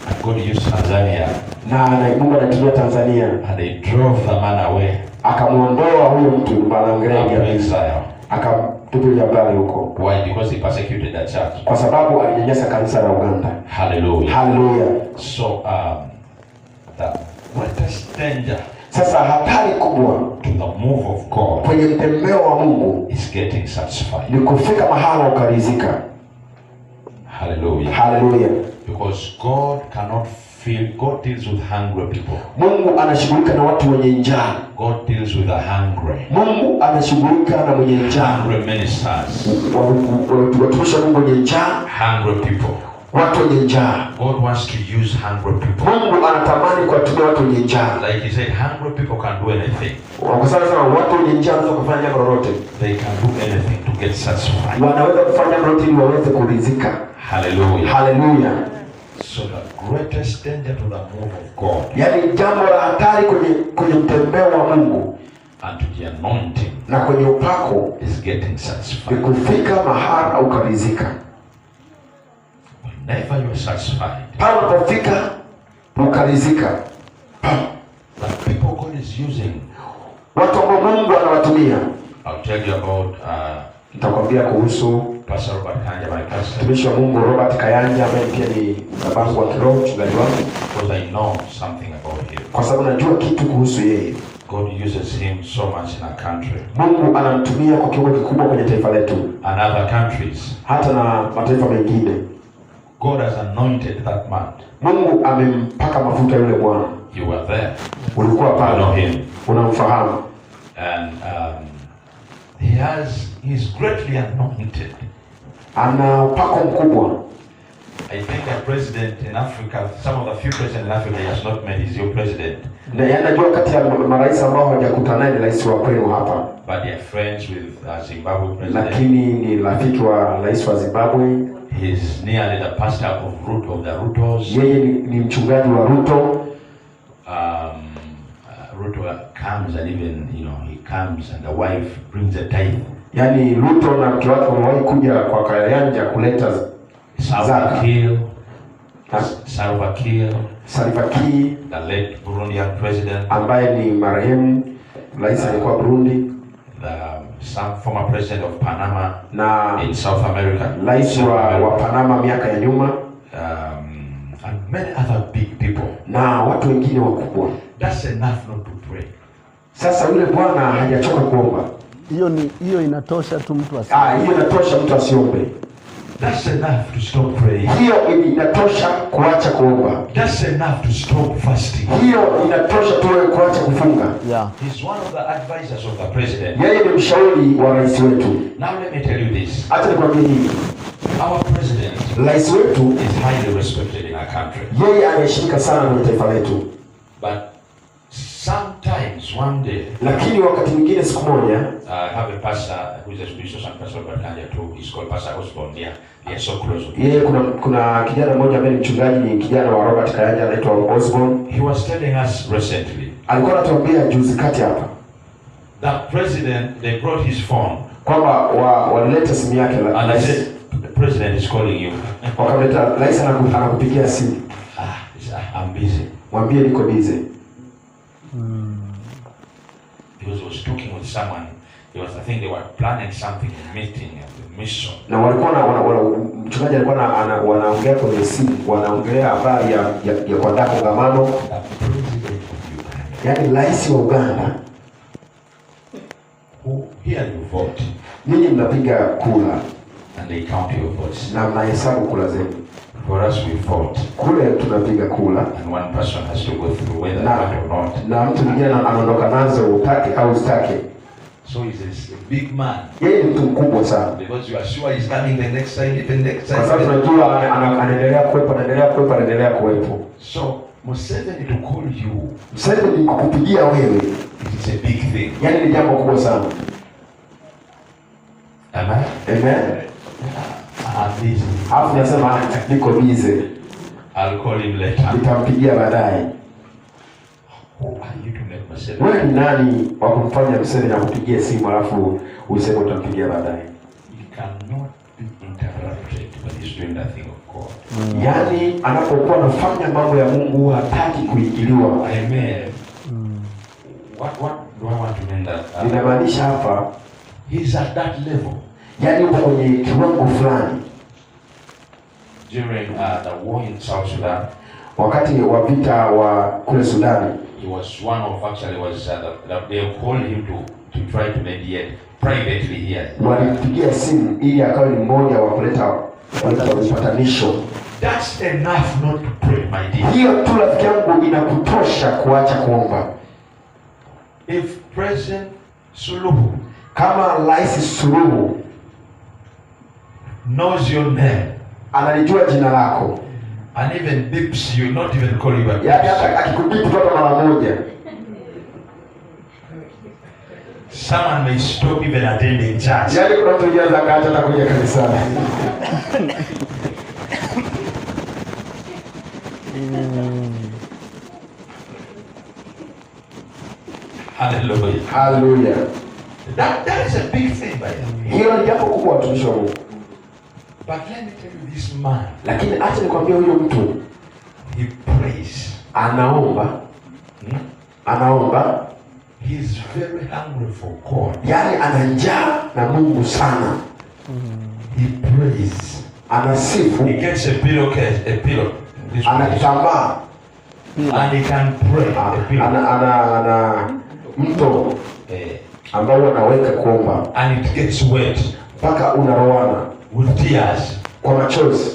And God used Tanzania Na Mungu anatumia Tanzania, and they drove the man away akamwondoa huyo mtu, anaongelea up to Idi, exile. akamtupilia mbali huko, Why? Because he persecuted the church. kwa sababu alinyanyasa kanisa la Uganda. Hallelujah. Haleluya! So the greatest danger Sasa hatari kubwa to the move of God kwenye mtembeo wa Mungu is getting satisfied. ni kufika mahala ukaridhika. Hallelujah. Haleluya! Because God cannot feel, God deals with hungry people. Mungu anashughulika na watu wenye njaa. God deals with the hungry. Mungu anashughulika na mwenye njaa, Hungry ministers, watumishi wa Mungu wenye njaa, hungry people. watu wenye njaa. God wants to use hungry people. Mungu anatamani kuwatumia watu wenye njaa, Like he said, hungry people can do anything. kwa sababu sana watu wenye njaa wanaweza kufanya jambo lolote, They can do anything to get satisfied. wanaweza kufanya jambo lolote ili waweze kuridhika. Hallelujah. Haleluya! So the greatest danger to the move of God Yaani jambo la hatari kwenye mtembeo wa Mungu and to the anointing na kwenye upako is getting ni satisfied. kufika mahala ukaridhika. Whenever you are satisfied, Pale unapofika ukaridhika, the people God is using, watu ambao Mungu anawatumia. I'll tell you about Nitakwambia kuhusu Pastor Robert Kanja, my pastor, mtumishi wa Mungu Robert Kayanja ambaye pia ni babangu wa kiroho, mchungaji wangu, because I know something about him. kwa sababu najua kitu kuhusu yeye. God uses him so much in our country Mungu anamtumia kwa kiwango kikubwa kwenye taifa letu, and other countries. hata na mataifa mengine. God has anointed that man. Mungu amempaka mafuta yule bwana. You were there. Ulikuwa You know pale, him. unamfahamu, And he's greatly anointed. ana upako mkubwa. I think a president in Africa, some of the few presidents in Africa he has not met is your president, Na yaani najua kati ya marais ambao hawajakutana naye ni rais wa kwenu hapa, but they are friends with Zimbabwe president. lakini ni rafiki wa rais wa Zimbabwe. He's nearly the pastor of Root of the Rutos. Yeye ni mchungaji wa Ruto. Ruto comes and even he comes and the wife brings a tithe. Yaani Ruto na mke wake wamewahi kuja kwa Kayanja kuleta Salva Zaka. Kiir, na Salva Kiir, Salva Kiir the late Burundian president, ambaye ni marehemu rais alikuwa Burundi the some former president of Panama na in South America, rais wa Panama miaka ya nyuma and many other big people. na watu wengine wakubwa. That's enough not to pray. Sasa yule bwana hajachoka kuomba. Hiyo inatosha tu mtu asi. Hiyo inatosha mtu asiombe. That's enough to stop praying. Hiyo inatosha kuacha kuomba, That's enough to stop fasting. hiyo inatosha tu wewe kuacha kufunga. Yeah. He's one of the advisors of the president. Yeye ni mshauri wa rais wetu. Now let me tell you this. Acha nikwambie hivi, Our president rais wetu is highly respected in our country. yeye anaheshimika sana kwenye taifa letu, But sometimes, one day, lakini wakati mwingine, siku moja, I have a pastor who is a spiritual son, Pastor Robert Kanja too. He's called Pastor Osborne. They are so close. Yeye kuna kijana mmoja ambaye ni mchungaji, ni kijana wa Robert Kayanja, anaitwa Osborne. He was telling us recently Alikuwa anatuambia juzi kati hapa that president, they brought his phone kwamba walileta simu yake and they said, "The president is calling you." Wakamleta rais, anakupigia simu. "Ah," he said, "I'm busy." Mwambie niko busy. Because he was talking with someone. I think they were planning something, a meeting, a mission. Na walikuwa na mchungaji alikuwa wanaongea kwenye simu, wanaongelea habari ya kuandaa kongamano. The president of Uganda, Yaani rais wa Uganda, who here you vote ninyi mnapiga kura and they count your votes. Na mnahesabu kura zenu. For us, we vote Kule tunapiga kura and one person has to go through whether Na- want or not. na mtu mwingine anaondoka nazo utake au usitake. So he's a big man. Yeye ni mtu mkubwa sana, Because you are sure he's coming the next time, even next kwa sababu time. tunajua anaendelea kuwepo, anaendelea kuwepo, anaendelea kuwepo. So Museveni to call you, Museveni kukupigia wewe, it is a big thing. yaani ni jambo kubwa sana. Amen. Amen. I'm busy. Alafu nasema niko busy, I'll call him later. nitampigia baadaye. Who are you to make Museveni? Wewe ni nani wa kumfanya Museveni akupigie simu alafu useme utampigia baadaye? He cannot be interrupted when he's doing the thing of God. Yaani anapokuwa anafanya mambo ya Mungu hataki kuingiliwa. Amen. What do I want to mean that? Ninamaanisha hapa, He's at that level. yaani upo kwenye kiwango fulani. During the war in South Sudan, Wakati wa vita wa kule Sudani, he was one of actually was they called him to try to mediate privately here. Walimpigia simu ili akawe ni mmoja wa kuleta upatanisho. That's enough not to pray, my dear. Hiyo tu rafiki yangu inakutosha kuacha kuomba. If President Suluhu Kama Rais Suluhu knows your name analijua jina lako, and even beeps you, not even call you, but yaani beeps hata akikubipu tu hata mara moja, someone may stop even attending church. Yaani kuna mtu mwingine anaweza akaacha hata kuja kanisani. Hallelujah. Haleluya! That is a big thing, by the way. Hilo ni jambo kubwa, watumishi wa Mungu. But let me tell you, this man, Lakini acha nikwambie, huyo mtu he prays. anaomba, Hmm? anaomba, He's very hungry for God. yaani ana njaa na Mungu sana, He prays. Anasifu, He gets a pillowcase, a pillow, this ana one, kitambaa, and he can pray. A pillow. ana mto Eh, ambao anaweka kuomba and it gets wet mpaka unaroana with tears. Kwa machozi,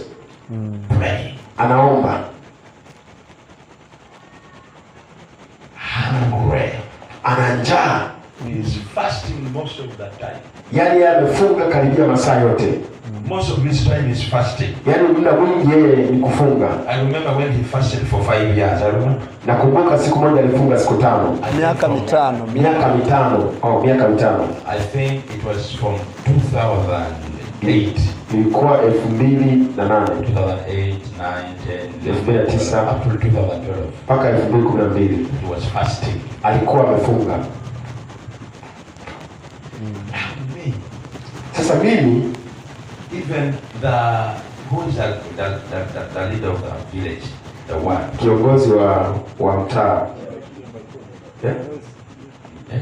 Praying. Anaomba, Hungry. Ana njaa, He's fasting most of the time. Yaani yeye amefunga karibia masaa yote, Most of his time is fasting. Yaani muda mwingi yeye ni kufunga. I remember when he fasted for 5 years. I remember. Nakumbuka siku moja alifunga siku 5, I think Miaka 5. Miaka 5, oh, miaka 5. I think it was from 2008. Ilikuwa 2008 2008, 9, 10, 2009 up to 2012. Mpaka 2012 He was fasting. Alikuwa amefunga. Me, Sasa mimi even the who is the leader of the village, the one. Kiongozi wa mtaa, eh? Eh?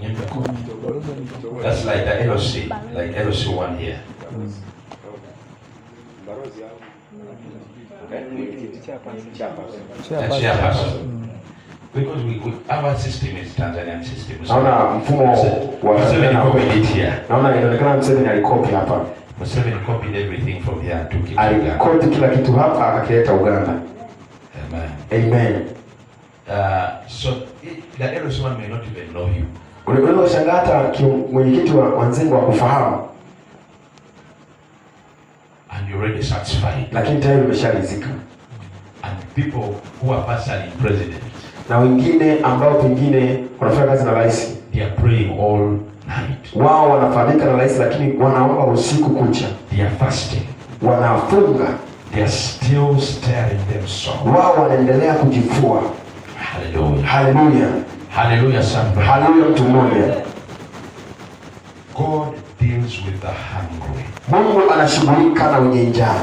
Nyumba kumi. That's like the LOC, like LOC one here. The chairperson. Because our system is Tanzanian system. So Naona mfumo wa Museveni copied it here. Naona inaonekana Museveni alikopi hapa. Museveni copied everything from here and took it to Uganda. Alikoti kila kitu hapa akakileta Uganda. Amen. Amen. So the LC one may not even know you. Unaweza kushangaa hata mwenyekiti wa Nzengo hakufahamu, And you're already satisfied. lakini tayari umesharidhika. And people who are pastoring president, Na wengine ambao pengine wanafanya kazi na rais, they are praying all night. wao wanafahamika na rais, lakini wanaomba usiku kucha, They are fasting. wanafunga, They are still staring themselves. wao wanaendelea kujifua. Hallelujah. Haleluya, Hallelujah, somebody. haleluya! Mtu mmoja, God deals with the hungry. Mungu anashughulika na wenye njaa.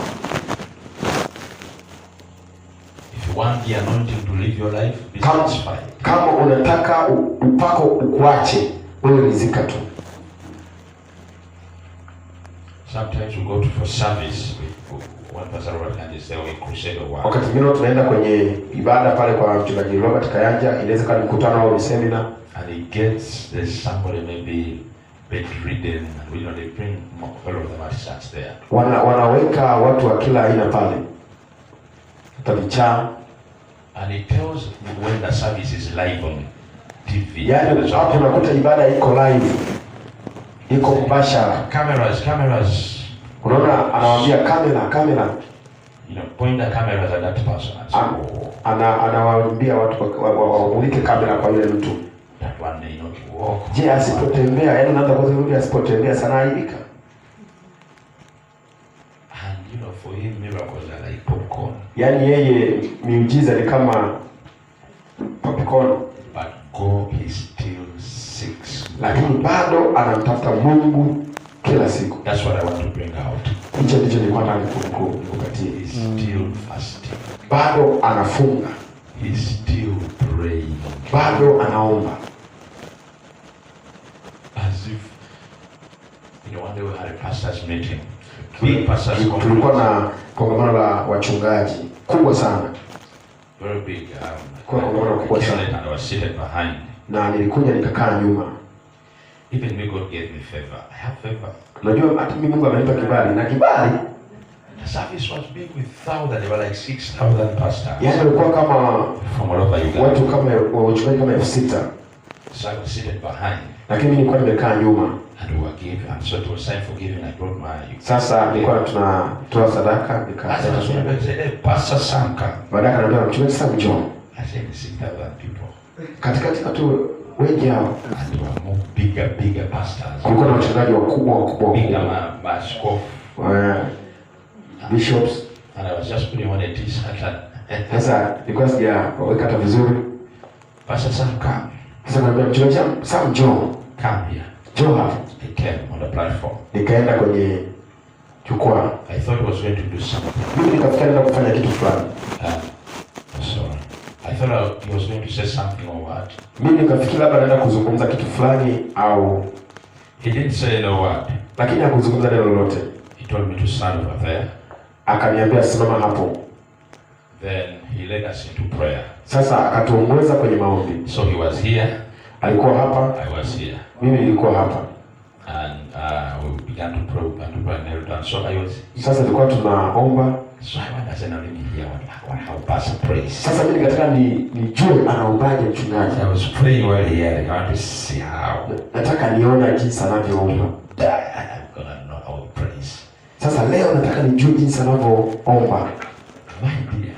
If you want the anointing to live your life, be satisfied. Kama unataka upako ukuache, wewe ridhika tu. Sometimes we go to for service. One pastor Robert Kayanja is there, or a crusade or what. Wakati mwingine tunaenda kwenye ibada pale kwa mchungaji Robert Kayanja, inaweza kuwa ni mkutano au ni semina, And he gets, there's somebody maybe bedridden, and they bring all of them at church there. wanaweka watu wa kila aina pale, hata vichaa. And he tells when the service is live on TV. Yaani hapo unakuta ibada iko live, iko mbashara. Cameras, cameras. Unaona, anawaambia kamera, kamera, Point the cameras at that person and say, oh, anawaambia watu wamulike kamera kwa yule mtu. that one may not walk. Je, asipotembea? Yaani unaanza kwanza yule asipotembea sana aibika. And for him miracles are like popcorn. Yaani yeye miujiza ni kama popcorn, But God, he still seeks. lakini bado anamtafuta Mungu kila siku. That's what I want to bring out. Hicho ndicho nilikuwa nataka nikupatie. He's still fasting. Bado anafunga, He's still praying. bado anaomba. As if, one day we had a pastor's meeting. Big pastors Tulikuwa conference. na kongamano la wachungaji kubwa sana, Very big. Kwa kongamano kubwa I came sana. late and I was seated behind. Na nilikuja nikakaa nyuma. Even me, God gave me favor. I have favor. Unajua hata mimi Mungu amenipa kibali na kibali, The service was big with thousands. There were like 6,000 pastors yaani walikuwa kama from all over Uganda. watu kama wachungaji kama 6,000, So I was seated behind, lakini mimi nilikuwa nimekaa nyuma. and we were giving. And so it was time for giving. I brought my. Sasa nilikuwa tunatoa sadaka, As I nikaleta was sadaka. I said, "Hey, Pastor Sam, come." Baadaye akaniambia mchungaji Sam njoo. I said, 6,000 people. Katikati watu wengi hao, And there were more bigger, bigger pastors. kulikuwa na wachungaji wakubwa wakubwa Bigger wakubwa, maaskofu. Bishops. And I was just putting on a t-shirt and Sasa nilikuwa sijaweka hata vizuri. Pastor Sam, come. Sasa akaniambia mchungaji Sam njoo, Come here. njoo hapa. He came on the platform. Nikaenda kwenye jukwaa. I thought he was going to do something. Mimi nikafikiri naenda kufanya kitu fulani. Sorry. I thought he was going to say something or what. Mimi nikafikiri labda naenda kuzungumza kitu fulani au, He didn't say no word. lakini hakuzungumza neno lolote. He told me to stand over there. Akaniambia simama hapo. Then he led us into prayer. Sasa akatuongoza kwenye maombi. So he was here, Alikuwa hapa, I was here. mimi nilikuwa hapa. And we began to pray, we began to pray and knelt down. So I was, Sasa tulikuwa tunaomba. so I went and said, now let me hear how pastor prays. Sasa mimi nikataka nijue anaombaje mchungaji. I was praying while hearing. I want to see how. Nataka nione jinsi anavyoomba. I'm gonna know how he prays. Sasa leo nataka nijue jinsi anavyoomba. My dear,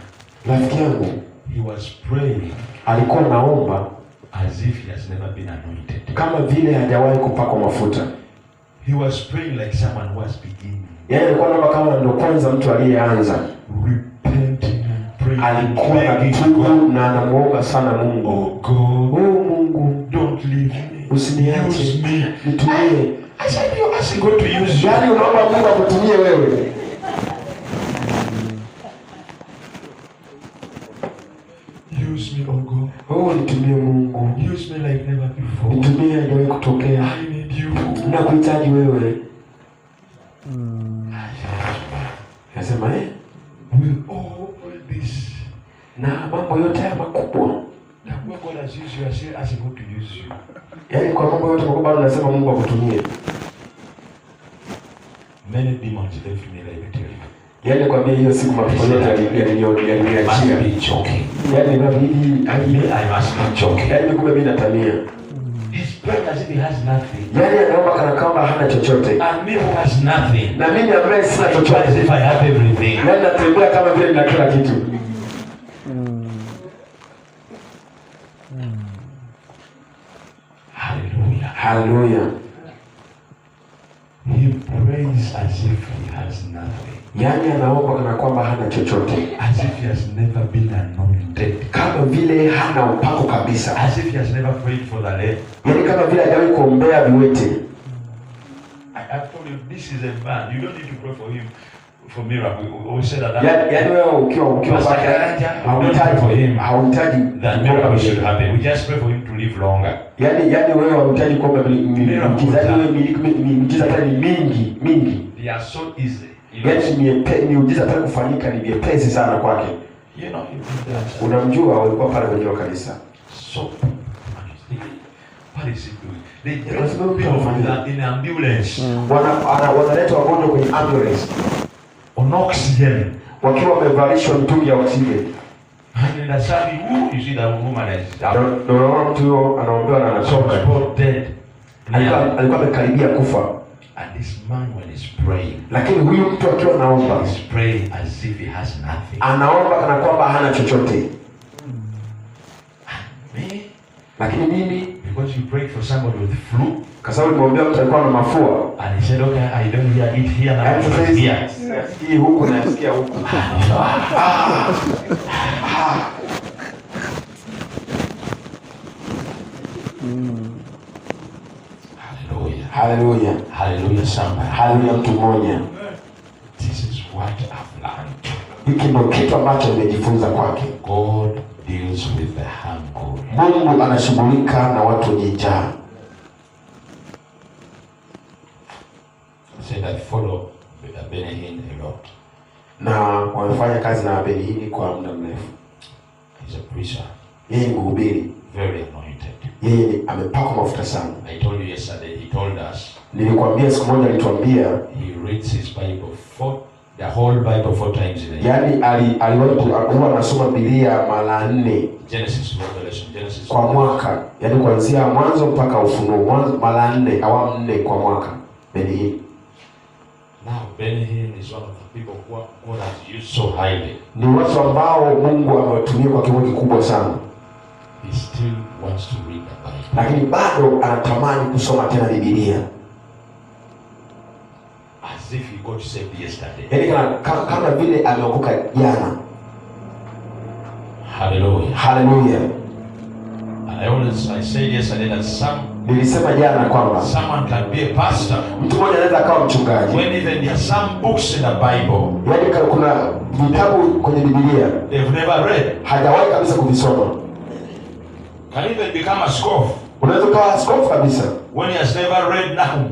Rafiki yangu he was praying alikuwa naomba as if he has never been anointed. kama vile hajawahi kupakwa mafuta. He was praying like someone who was beginning, Yaani alikuwa naomba kama ndo kwanza mtu aliyeanza. repenting and praying, Alikuwa begging anatubu God, na anamuomba sana Mungu. oh God, Oh Mungu, don't leave me. usiniache, Use me. nitumie. I said, you're asking God to use you. Yaani unaomba Mungu akutumie wewe. Use me, oh God. Oh, nitumie Mungu. Use me like never before. Nitumie hajawahi kutokea. I need you. Nakuhitaji wewe. Nasema With all this, na mambo yote haya makubwa. that when God has used you, I still asking God to use you. Yaani kwa mambo yote makubwa bado nasema Mungu akutumie. Many demons left me, let me tell you. Yaani kwambia hiyo siku mapepo yote yaliniachia. Must be joking. Yaani inabidi Me, I must be joking. yaani kumbe mimi natania. He's praying as if he has nothing. Yaani anaomba kana kwamba hana chochote. And me who has nothing. Na mimi ambaye sina I pray as chochote. if I have everything. Yaani natembea kama vile nina kila kitu. Hallelujah. Haleluya. He prays as if he has nothing. Yaani anaomba kana kwamba hana chochote. As if he has never been anointed. Kama vile hana upako kabisa. As if he has never prayed for the lame. Yaani kama vile hajawahi kuombea viwete. I have told you, this is a man. You don't need to pray for him for miracle. We said that. Yaani wewe ukiwa Pastor kwake Karanja, we don't pray for him. hauhitaji That miracle should happen. We just pray for him to live longer. Yaani wewe hauhitaji kuomba miujiza. Yaani wewe miujiza pale ni mingi mingi. They are so easy. You know, Yaani miujiza pale kufanyika ni vyepesi sana kwake. you know, you know, Unamjua walikuwa pale kwenye hilo kanisa. so what is he doing? They Yeah, just that's people what in ambulance Wanaleta wagonjwa kwenye ambulance on oxygen. wakiwa wamevalishwa mitungi ya oksijeni. And in the service, who you see that woman is Na unaona mtu huyo anaombewa na so anatoka. spot dead. Alikuwa amekaribia kufa. And this man, when he's praying, Lakini huyu mtu akiwa anaomba, he's praying as if he has nothing. anaomba kana kwamba hana chochote. Me, Lakini mimi because you prayed for somebody with flu, kwa sababu nimeombea mtu alikuwa na mafua. and he said, okay, I don't hear it here now, Yaani sasa but hizi here. hii huku nasikia huku. Hallelujah. Haleluya. Hallelujah, somebody. Haleluya mtu mmoja. This is what I've learned. Hiki ndio kitu ambacho nimejifunza kwake. God deals with the hungry. Mungu anashughulika na watu wenye njaa. I said I follow Benny Hinn a lot. Na wamefanya kazi na Benny Hinn kwa muda mrefu. He's a preacher, Yeye ni mhubiri, very anointed. yeye ni amepakwa mafuta sana. I told you yesterday, he told us Nilikwambia siku moja, alituambia he reads his Bible the whole Bible 4 times in a year. yaani aliwahi huwa anasoma Biblia mara 4 Genesis, Revelation, Genesis. kwa mwaka, yaani kuanzia mwanzo mpaka Ufunuo, mwanzo mara 4, awamu 4 kwa mwaka. Benny Hinn Now, Benny Hinn is one of the people who God has used so highly. ni watu ambao Mungu amewatumia kwa kiwango kikubwa sana, He still wants to read the Bible. lakini bado anatamani kusoma tena Biblia, As if he got saved yesterday. yaani kama vile ameokoka jana. Hallelujah. Haleluya! And I said yesterday that Nilisema jana kwamba someone can be a pastor mtu mmoja anaweza akawa mchungaji, when even there are some books in the Bible yaani kuna vitabu kwenye Biblia they've never read. hajawahi kabisa kuvisoma. Can even become a scoff Unaweza ukawa askofu kabisa, when he has never read Nahum,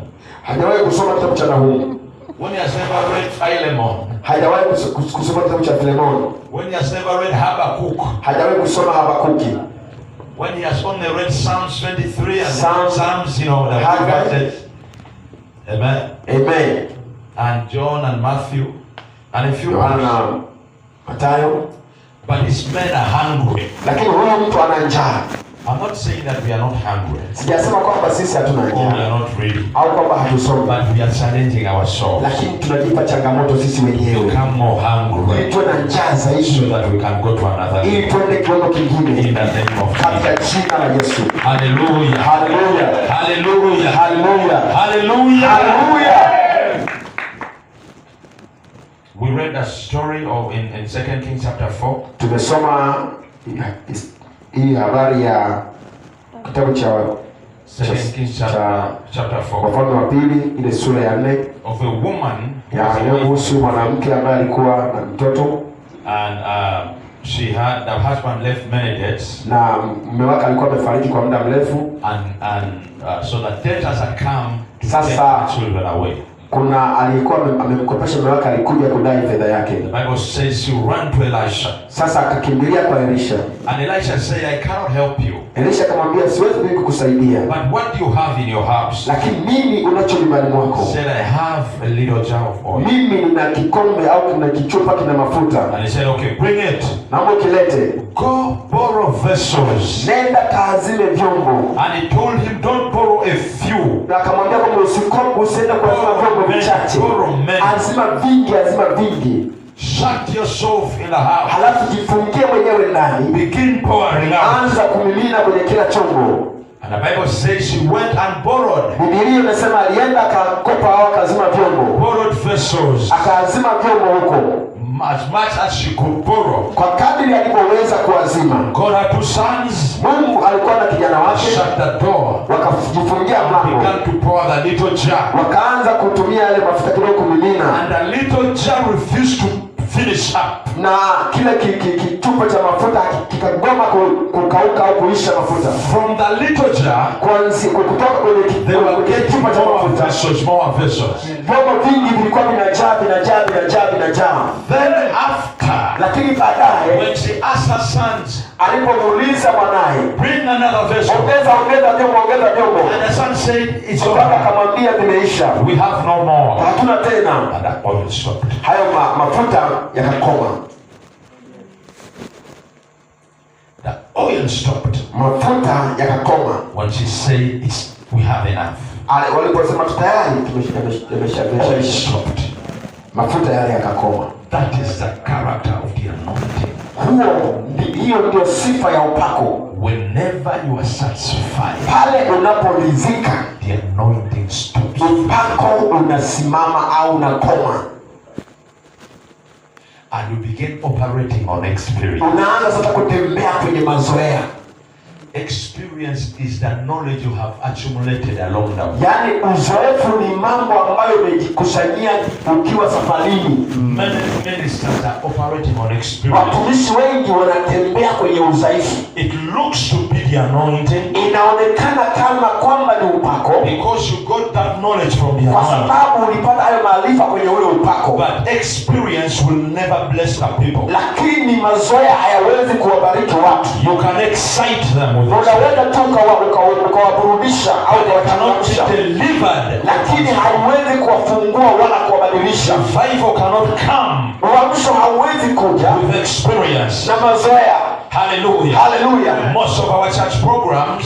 hajawahi kusoma kitabu cha Nahumu, when he has never read Philemon, hajawahi kusoma kitabu cha Filemoni, when he has never read Habakkuk, hajawahi kusoma Habakuki, when he has only read Psalms 23 and Psalms, you know, the Haggai. Amen. Amen. And John and Matthew and a few Yohana others. na Mathayo. But these men are hungry. Lakini huyu mtu ana njaa. I'm not saying that we are not hungry Sijasema kwamba sisi hatuna or we njaa are not ready, au kwamba hatusomi, but we are challenging ourselves lakini tunajipa changamoto sisi to wenyewe become more hungry ili tuwe na njaa so zaidi, that we can go to another ili level. tuende kiwango kingine In the name of katika Jesus. jina la Yesu. Hallelujah. Haleluya, Hallelujah. haleluya, Hallelujah. haleluya. We read a story of in 2 Kings chapter 4. Tumesoma hii habari ya kitabu cha 2 Kings chapter 4 Wafalme wa Pili ile sura ya 4 of a woman who ya was inayohusu mwanamke ambaye alikuwa na mtoto and she had the husband left many debts na mume wake alikuwa amefariki kwa muda mrefu. and so the debtors had come to Sasa, take the children away. Kuna aliyekuwa amemkopesha mume wake alikuja kudai fedha yake. The Bible says he ran to Elisha. Sasa akakimbilia kwa Elisha. And Elisha said, "I cannot help you. Elisha akamwambia, siwezi mimi kukusaidia, But what do you have in your house?" lakini nini unacho nyumbani He mwako? said, "I have a little jar of oil." Mimi nina kikombe au kina kichupa kina mafuta, And he said, "Okay, bring it." naomba ukilete. "Go borrow vessels." Nenda kaazime vyombo. And he told him, "Don't borrow a few." Na akamwambia kwamba usiende kuazima vyombo vichache, Borrow many. azima vingi, azima vingi, Shut yourself in the house. Halafu jifungie mwenyewe ndani, Begin pouring out. Anza kumimina kwenye kila chombo. And the Bible says he went and borrowed. Bibilia inasema alienda akakopa au akazima vyombo, Borrowed vessels. Akaazima vyombo huko As much as she could borrow. Kwa kadri alivyoweza kuazima. God had two sons. Mungu alikuwa na kijana wake, Shut the door. Wakajifungia mlango, Began to pour the little jar. Wakaanza kutumia yale mafuta kidogo kumimina, And the little jar refused to finish up. Na kile kichupa cha mafuta kikagoma kukauka au kuisha mafuta. From the little jar, Kutoka kwenye they were getting kichupa cha more mafuta, vessels, more vessels. Vyombo vingi vilikuwa vinajaa, vinajaa, vinajaa, vinajaa. Then after, Lakini baadaye when she asked her sons, alipomuuliza mwanaye, "Bring another vessel." Ongeza, ongeza vyombo, ongeza vyombo, And the son said, "It's baba over. akamwambia vimeisha, We have no more." Hatuna tena. And that oil stopped. Hayo mafuta yakakoma. The oil stopped. Mafuta yakakoma. When she said, "We have enough." Waliposema tu tayari Oil tumesha, stopped. Mafuta yale yakakoma. That is the character of the anointing. Hiyo ndio sifa ya upako. Whenever you are satisfied, Pale unaporidhika, the anointing stops. Upako unasimama au unakoma. And you begin operating on experience. Unaanza sasa kutembea kwenye mazoea. Experience is the knowledge you have accumulated along the way. Yaani uzoefu ni mambo ambayo umejikusanyia ukiwa safarini. Many ministers are operating on experience. Watumishi wengi wanatembea kwenye udhaifu. It looks to be the anointing Inaonekana kama kwamba ni upako because you got that knowledge from the kwa anointing. Sababu ulipata hayo maarifa kwenye ule upako, But experience will never bless the people. Lakini mazoea hayawezi kuwabariki watu. You can excite them with it. Unaweza tu ukawaburudisha au But they cannot ukawachangamsha, be delivered. Lakini haiwezi kuwafungua wala kuwabadilisha. Revival cannot come Uamsho hauwezi kuja with experience. na mazoea. Hallelujah. Haleluya! Most of our church programs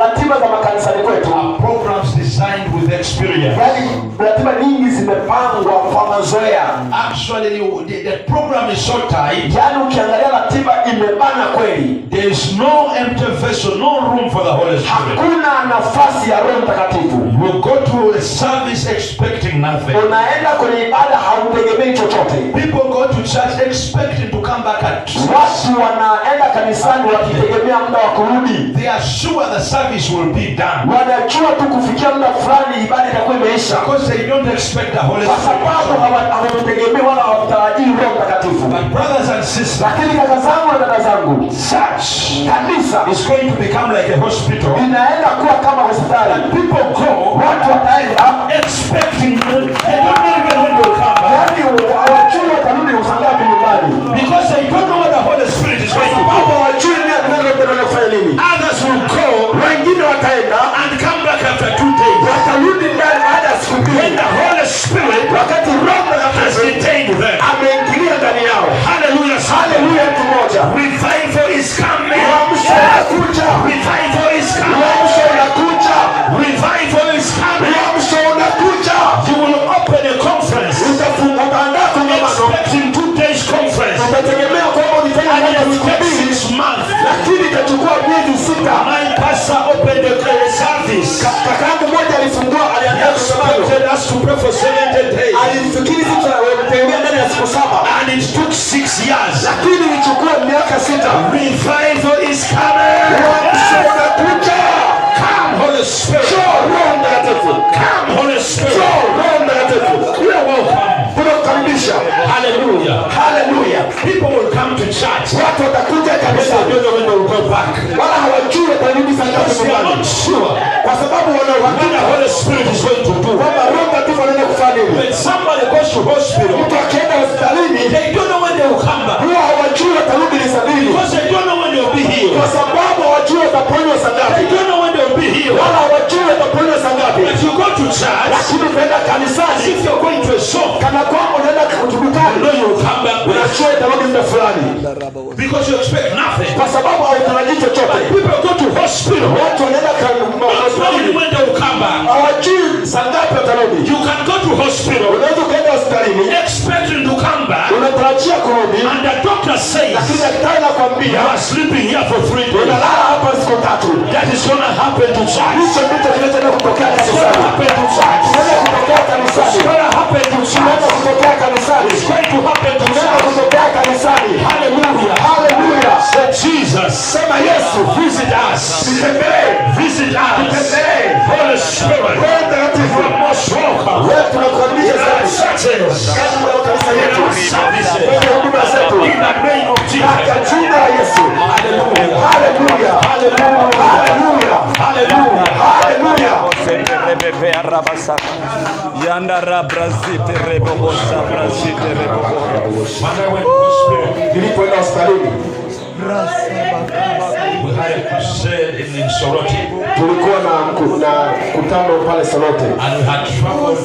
Ratiba za makanisani kwetu, are programs designed with experience. Yaani ratiba nyingi zimepangwa kwa mazoea. Actually, the program is so tight. Yaani ukiangalia ratiba imebana kweli. There is no empty vessel, no room for the Holy Spirit. Hakuna nafasi ya Roho Mtakatifu. You go to a service expecting nothing. Unaenda kwenye ibada hautegemei chochote. People go to church expecting to come back at 6. Watu wanaenda kanisani wakitegemea muda wa kurudi. They are sure the service will be done Wanajua tu kufikia muda fulani ibada itakuwa imeisha, because they don't expect the Holy kwa sababu Spirit. hawamtegemei wala hawamtarajii Roho Mtakatifu. But brothers and sisters, Lakini kaka zangu na dada zangu, church kanisa is going to become like a hospital. linaenda kuwa kama hospitali. People go Watu wataenda expecting, they don't know even when they will come back. yaani hawajui watarudi saa ngapi nyumbani, Because they don't know what the Holy Spirit is kwa going to sababu do. hawajui nini anaenda kufanya nini. Others will go Wengine wataenda and come back after 2 days. Watarudi ndani baada ya siku When mbili, the Holy Spirit wakati Roho has Mtakatifu detained them. ameingilia ndani yao. Hallelujah. Haleluya, mtu mmoja. Revival is coming. Uamsho unakuja. Revival is coming. Uamsho unakuja. Revival is coming. Uamsho unakuja. You will open a conference Utaandaa kongamano, expecting 2 days conference. utategemea kwamba ulifanya And ndani ya it will siku take mbili, 6 months. lakini itachukua miezi 6. My pastor opened a service. Kakaangu mmoja alifungua, He aliandaa kongamano, expected us to pray for 70 days. Alifikiri sisi tutatembea ndani ya siku 7, And it took 6 years. Lakini ilichukua miaka 6. Revival is coming. Uamsho unakuja. Come, Holy Spirit. Njoo Roho Mtakatifu. Come, Holy Spirit. Njoo Roho Mtakatifu. We are welcome. Tunakukaribisha. Hallelujah. Haleluya. People will come to church. Watu watakuja They kanisani don't know when they will go back. Wala hawajui watarudi saa ngapi Because they are nyumbani, not sure kwa sababu wana what uhakika the Holy Spirit is going to do. Kwamba Roho Mtakatifu anaenda kufanya nini. to hospital, Mtu akienda hospitalini they don't know when they will come back. Huwa hawajui watarudi ni saa lini, Because they don't know when they will be healed. Kwa sababu hawajui wataponywa saa They ngapi, don't know when they will be healed. Wala hawajui wataponywa saa ngapi. But you go to church, Lakini ukaenda as kanisani if you're going to a shop, kana kwamba unaenda you dukani, know you will come back with unajua itarudi muda fulani, because you expect nothing. Kwa sababu hautarajii chochote. But people go to hospital, Watu wanaenda not knowing hospitalini when they will come back. Hawajui saa ngapi watarudi. You can go to hospital Unaweza ukaenda hospitalini expecting to come back, unatarajia kurudi, and the doctor says lakini daktari you anakwambia are sleeping here for 3 days. Unalala hapa siku 3. That is gonna happen to church. Hicho ndicho kinachoenda kutokea It's gonna kanisani. happen to church. Kinaenda kutokea It's kanisani. gonna happen to Kinaenda church. kutokea kanisani. It's going to happen to Kinaenda church. kutokea kanisani. Hallelujah. Haleluya. Say Jesus, Sema Yesu, visit us. Tutembelee. Visit us. Tutembelee. Holy Spirit, Roho Mtakatifu, you are most welcome. wewe tunakukaribisha In our sana churches, katika kanisa in yetu, our services, kwenye huduma zetu, in the name of katika Jesus. jina la Yesu. Hallelujah. Haleluya. Hallelujah. Haleluya. Hallelujah. Haleluya. Yanda brazite rebobosa brazite rebobo. When I went to hospital, Nilipoenda hospitalini we had a crusade in Soroti, tulikuwa na mkutano pale Sorote. And we had traveled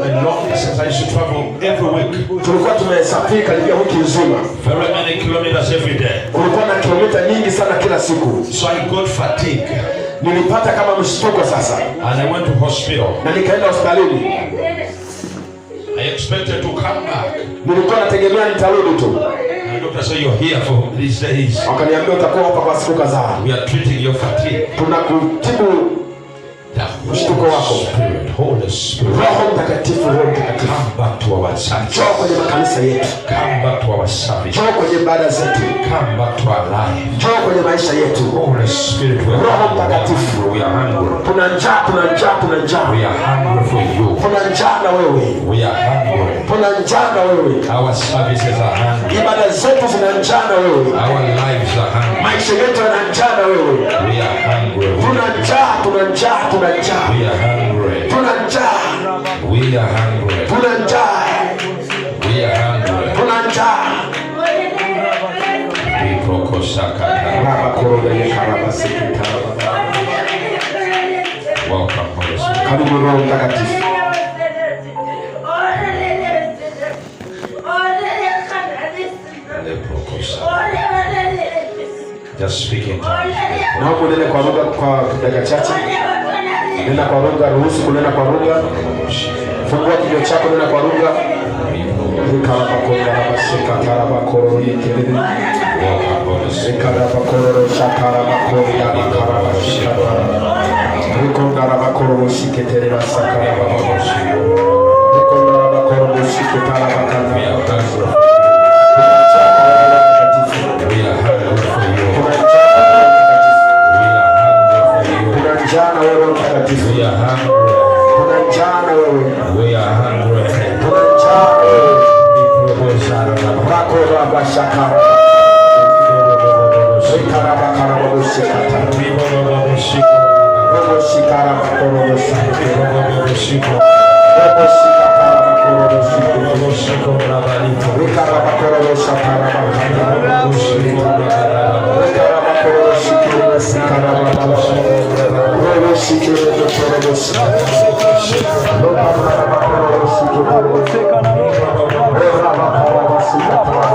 a long distance. I used to travel every week, Tulikuwa tumesafiri karibia wiki nzima, very many kilometers every day. Kulikuwa na kilomita nyingi sana kila siku. So I got fatigue, Nilipata kama mshtuko sasa, and I went to hospital. Na nikaenda hospitalini. I expected to come back. Nilikuwa nategemea nitarudi tu, And the doctor said, "You're here for these days. wakaniambia utakuwa hapa kwa siku kadhaa, We are treating your fatigue." Tunakutibu The mshtuko Holy wako. Spirit, Holy Spirit, Roho Mtakatifu, Roho Mtakatifu, come back to our church. Njoo kwenye makanisa yetu, Come back to our service. Njoo kwenye ibada zetu, Come back to our life. Njoo kwenye maisha yetu. Holy Spirit, we are Roho hungry. Mtakatifu. We are hungry. Tuna njaa, tuna njaa, tuna njaa, We are hungry for you. Tuna njaa na wewe, We are hungry. Tuna njaa na wewe. Our services are hungry. Ibada zetu zina njaa na wewe, Our lives are hungry. Maisha yetu yana njaa na wewe. We are hungry. Tuna njaa, tuna njaa, tuna njaa, We are hungry. Tuna njaa, We are hungry. Tuna njaa, We are hungry. Tuna njaa. Welcome, Holy Spirit. Karibu Roho Mtakatifu. Just speak in tongues. Naomba unene kwa lugha kwa dakika chache. Nena kwa lugha, ruhusu kunena kwa lugha. Fungua kinywa chako, nena kwa lugha. Welcome, Holy Spirit. We are hungry. We are hungry for you. We are hungry for you. Tuna njaa na wewe Mtakatifu. We are hungry. Tuna njaa na wewe. We are hungry. Tuna njaa na wewe. Rako raba shaka. Rikaraba karaba shikata. Robo shikara bakoro shikata. Robo shikata bakoro shikata. Rikaraba koro shakara bakata. Rikaraba koro shikere shikara bakata. Robo shikere koro shikata. Robo koro shikere. Robo koro shikata.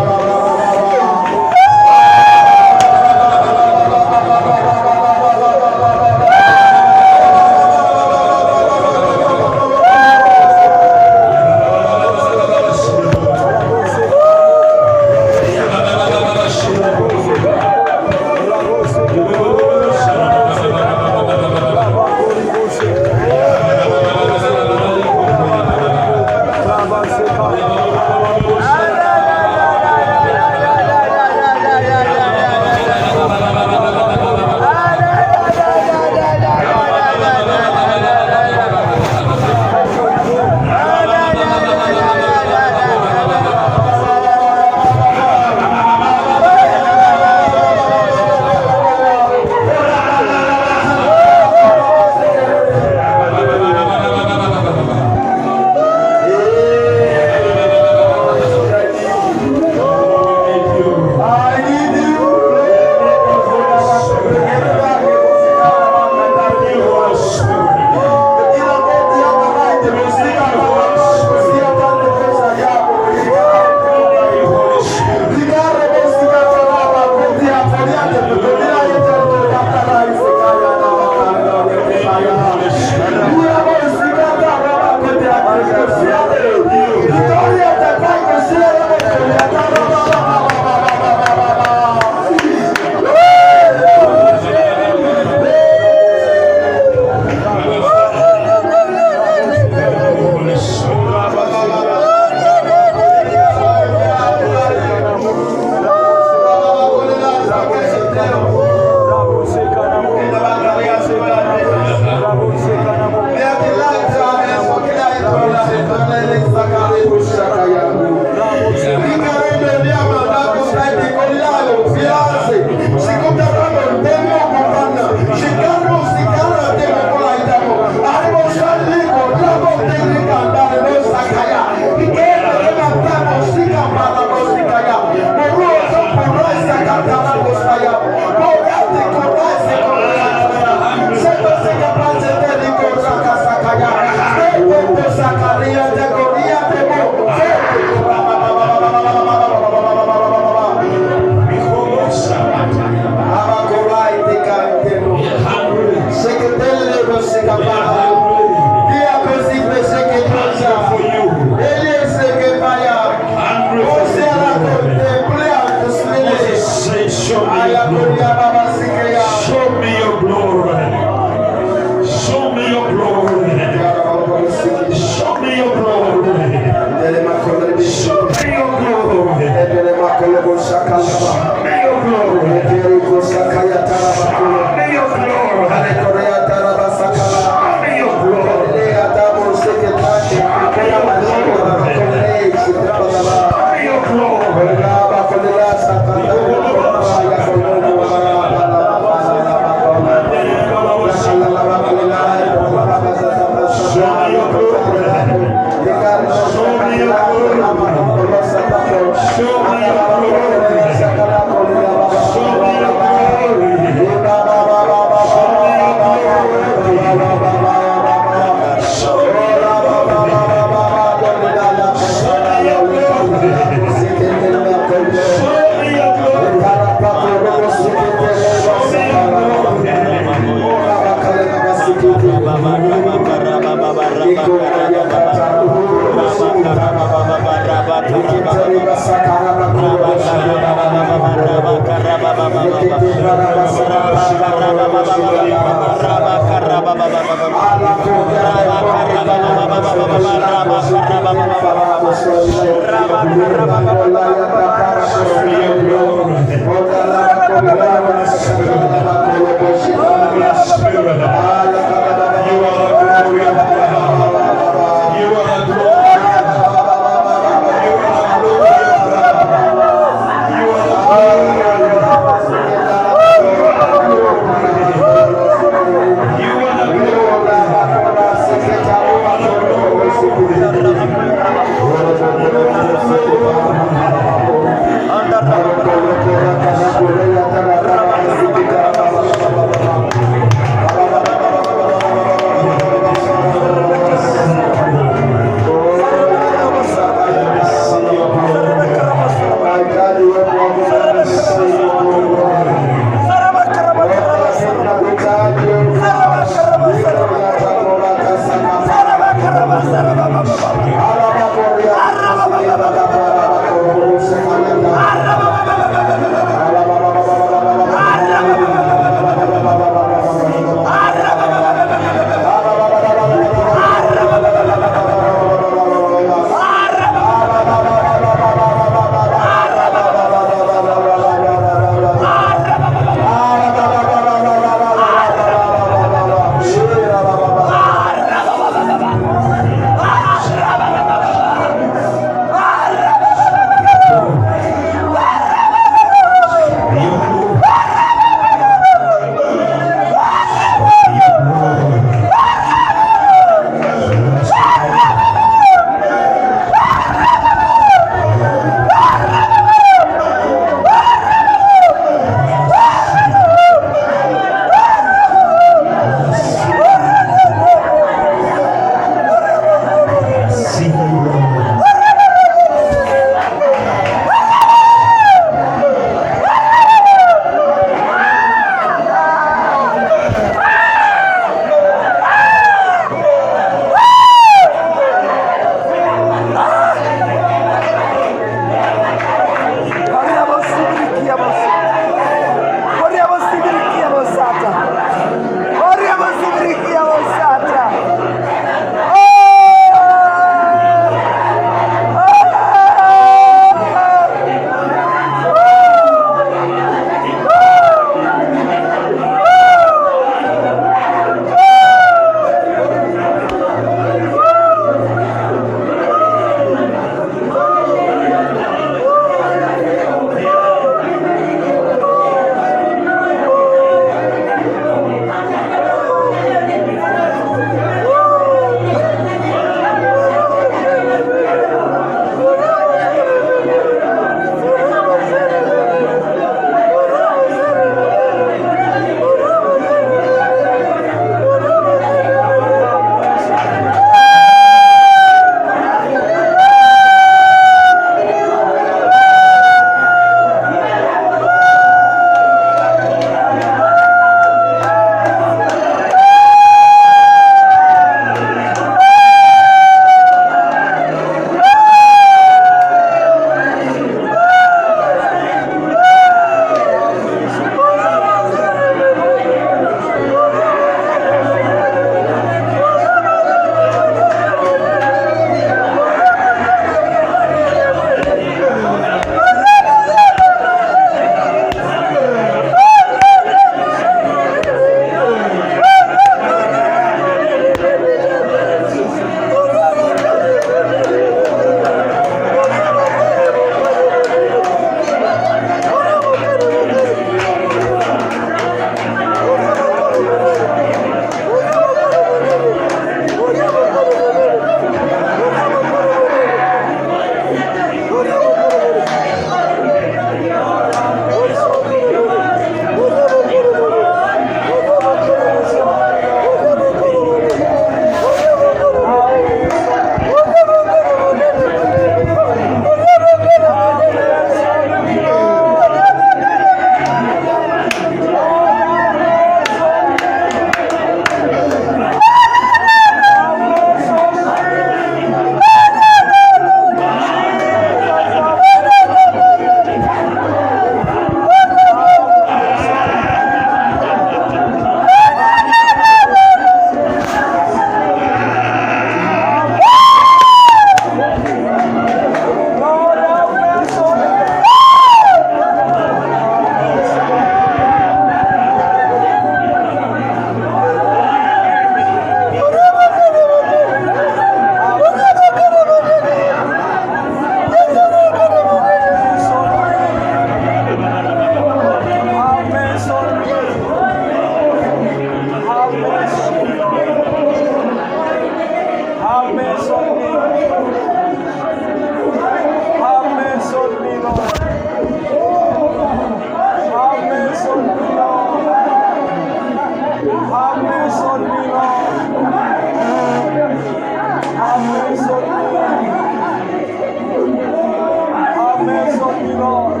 on me, Lord.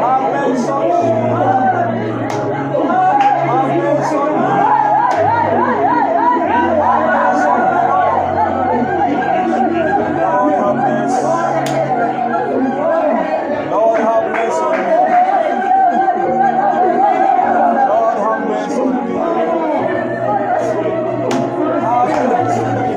Have mercy on me. Have mercy on me. Have mercy on me, Lord. Lord, have mercy. Lord, have mercy on me. Lord, have mercy on me. Have mercy on me.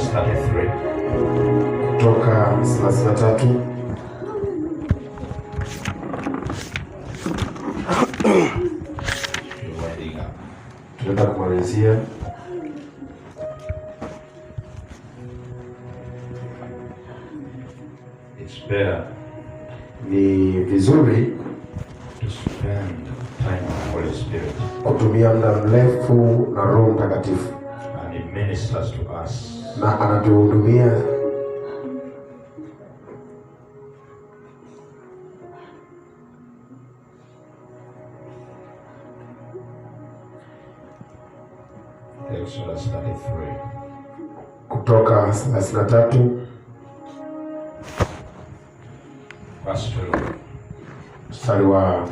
Exodus 33. Kutoka 33. We're winding up. Tunaenda kumalizia. It's better Ni vizuri to spend time with the Holy Spirit, kutumia muda mrefu na Roho Mtakatifu, and He ministers to us. Na anatuhudumia. Exodus 33. Kutoka 33 Verse 12. Mstari wa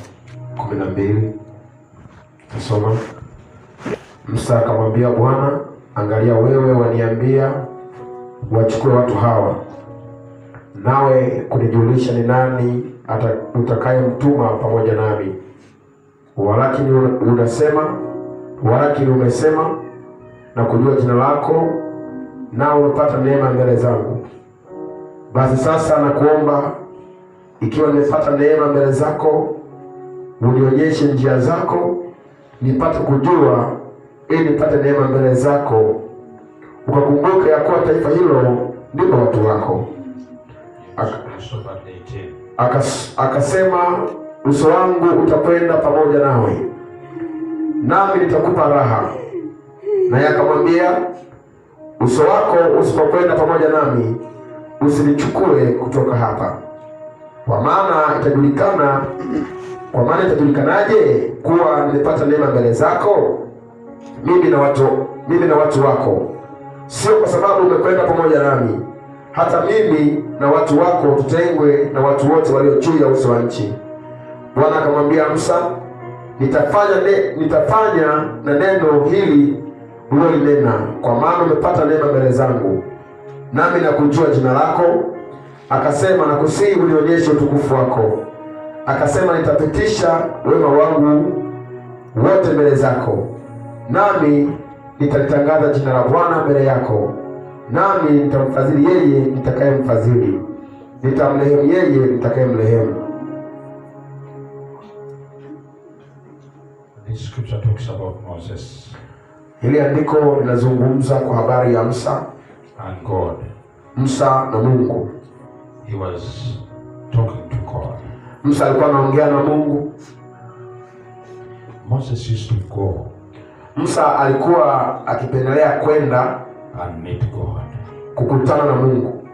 12 tasoma. Musa akamwambia Bwana, angalia, wewe waniambia wachukue watu hawa, nawe kunijulisha ni nani utakayemtuma pamoja nami. Walakini umesema na kujua jina lako, nao umepata neema mbele zangu. Basi sasa nakuomba, ikiwa nimepata neema mbele zako, unionyeshe njia zako, nipate kujua, ili nipate neema mbele zako, ukakumbuka ya kuwa taifa hilo ndilo watu wako. Stop at 18. Akasema, uso wangu utakwenda pamoja nawe, nami nitakupa raha. Naye akamwambia, uso wako usipokwenda pamoja nami, usinichukue kutoka hapa. Kwa maana itajulikanaje kuwa nimepata neema mbele zako, mimi na watu wako? Sio kwa sababu umekwenda pamoja nami, hata mimi na watu wako tutengwe na watu wote walio juu ya uso wa nchi. Bwana akamwambia Musa, nitafanya na neno hili ulilolinena, kwa maana umepata neema mbele zangu, nami nakujua jina lako. Akasema, nakusihi unionyeshe utukufu wako. Akasema, nitapitisha wema wangu wote mbele zako, nami nitalitangaza jina la Bwana mbele yako, nami nitamfadhili yeye nitakayemfadhili, nitamrehemu yeye nitakayemrehemu. This scripture talks about Moses Hili andiko linazungumza kwa habari ya Musa, and God. Musa na Mungu. He was talking to God. Musa alikuwa anaongea na Mungu. Moses used to go Musa alikuwa akipendelea kwenda and meet God kukutana na Mungu,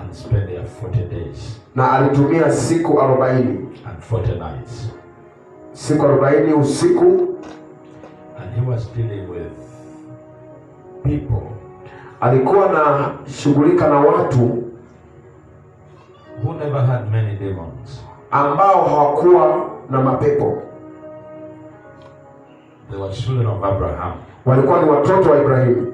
and spend there 40 days na alitumia siku 40, and 40 nights. siku 40 usiku. And he was dealing with people Alikuwa na shughulika na watu who never had many demons. Ambao hawakuwa na mapepo. They were children of Abraham. Walikuwa ni watoto wa Ibrahimu.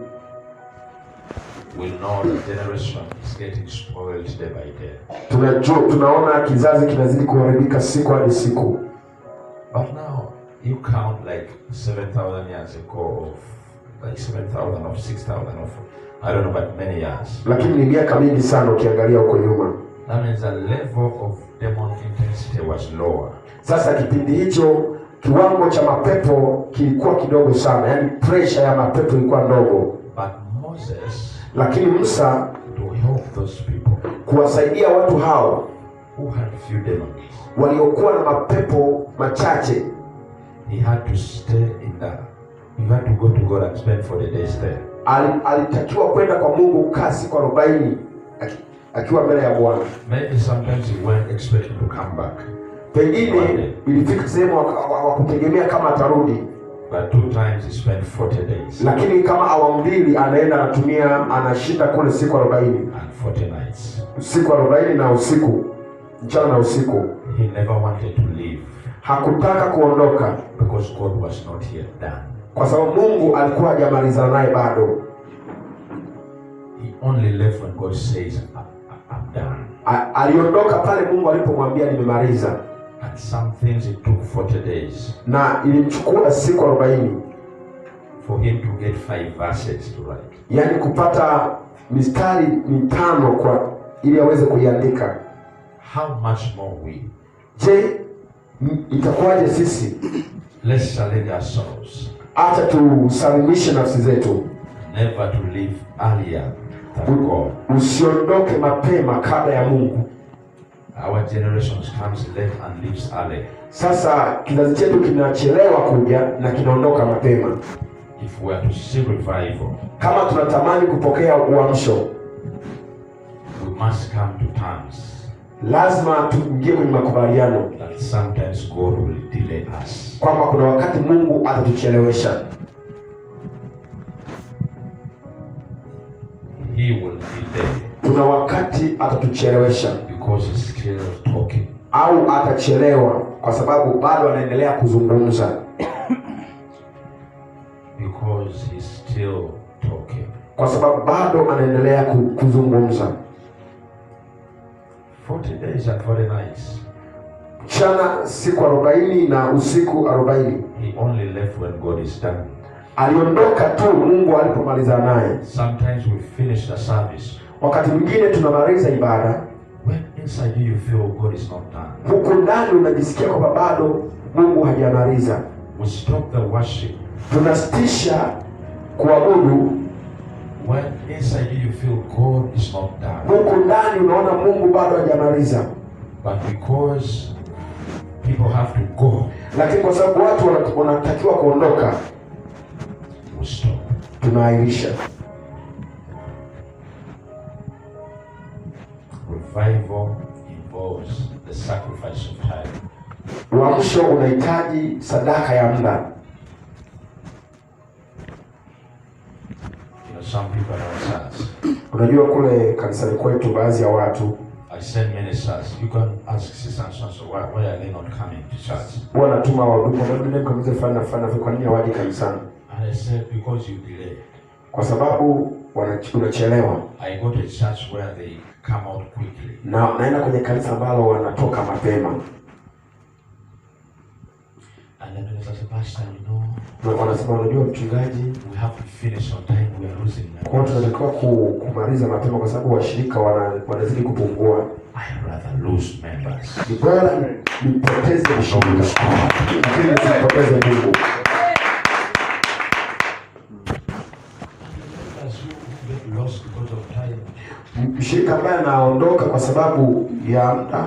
We know the generation is getting spoiled day by day. Tunajua, tunaona kizazi kinazidi kuharibika siku hadi siku. But now you count like 7,000 years ago of like 7,000 of 6,000 of I don't know, but many years. Lakini ni miaka mingi sana ukiangalia huko nyuma. That means the level of demon intensity was lower. Sasa kipindi hicho kiwango cha mapepo kilikuwa kidogo sana, yaani pressure ya mapepo ilikuwa ndogo. But Moses, Lakini Musa, to help those people kuwasaidia watu hao who had few demons, waliokuwa na mapepo machache, he had to stay in the he had to go to God and spend 40 days there. Alitakiwa kwenda kwa Mungu kukaa siku 40 akiwa mbele ya Bwana. Maybe sometimes he went expecting to come back. Pengine ilifika sehemu hawakutegemea kama atarudi, But two times he spent 40 days lakini kama awamu mbili anaenda anatumia anashinda kule siku 40, and 40 nights. siku 40 na usiku, mchana na usiku. He never wanted to leave Hakutaka kuondoka because God was not yet done. Kwa sababu Mungu alikuwa hajamalizana naye bado. He only left when God says, "I'm done." Aliondoka pale Mungu alipomwambia nimemaliza, And some things it took 40 days na ilimchukua siku 40 For him to get 5 verses to write. Yaani kupata mistari 5 kwa ili aweze kuiandika. How much more we? Je, itakuwaje sisi? Let's challenge ourselves. Acha tusalimishe nafsi zetu. Never to leave earlier than God. Usiondoke mapema kabla ya Mungu. Our generation comes late and leaves early. Sasa kizazi chetu kinachelewa kuja na kinaondoka mapema. If we are to see revival, Kama tunatamani kupokea uamsho, we must come to terms lazima tuingie kwenye makubaliano that sometimes God will delay us. kwamba kuna wakati Mungu atatuchelewesha. He will delay Kuna wakati atatuchelewesha because he's still talking. au atachelewa kwa sababu bado anaendelea kuzungumza. Because he's still talking. Kwa sababu bado anaendelea kuzungumza. 40 days and 40 nights. Mchana siku 40 na usiku 40. He only left when God is done. Aliondoka tu Mungu alipomaliza naye. Sometimes we finish the service. Wakati mwingine tunamaliza ibada, When inside you feel God is not done. huku ndani unajisikia kwamba bado Mungu hajamaliza. We stop the worship. Tunasitisha kuabudu. When inside you feel God is not done. Huku ndani unaona Mungu bado hajamaliza. But because people have to go, Lakini kwa sababu watu wanatakiwa kuondoka, we stop. tunaahirisha. Revival involves the sacrifice of time. Uamsho unahitaji sadaka ya muda. You know, some people in our church. Unajua kule kanisani kwetu baadhi ya watu I send ministers. You can ask sister and so why are they not coming to church? huwa natuma wahudumu, nenda mkaulize fulani na fulani kwa nini hawaji kanisani? And I said because you delay. Kwa sababu unachelewa. I go to a church where they come out quickly. Na naenda kwenye kanisa ambalo wanatoka mapema. And the minister said, Pastor, you know, Na wanasema unajua mchungaji, we have to finish on time, we are losing kwa hiyo members. tunatakiwa kumaliza mapema kwa sababu washirika wanazidi kupungua. I rather lose members. Ni bora nipoteze mshirika lakini nisipoteze Mungu. Members who get lost because of time. Mshirika ambaye anaondoka kwa sababu ya muda,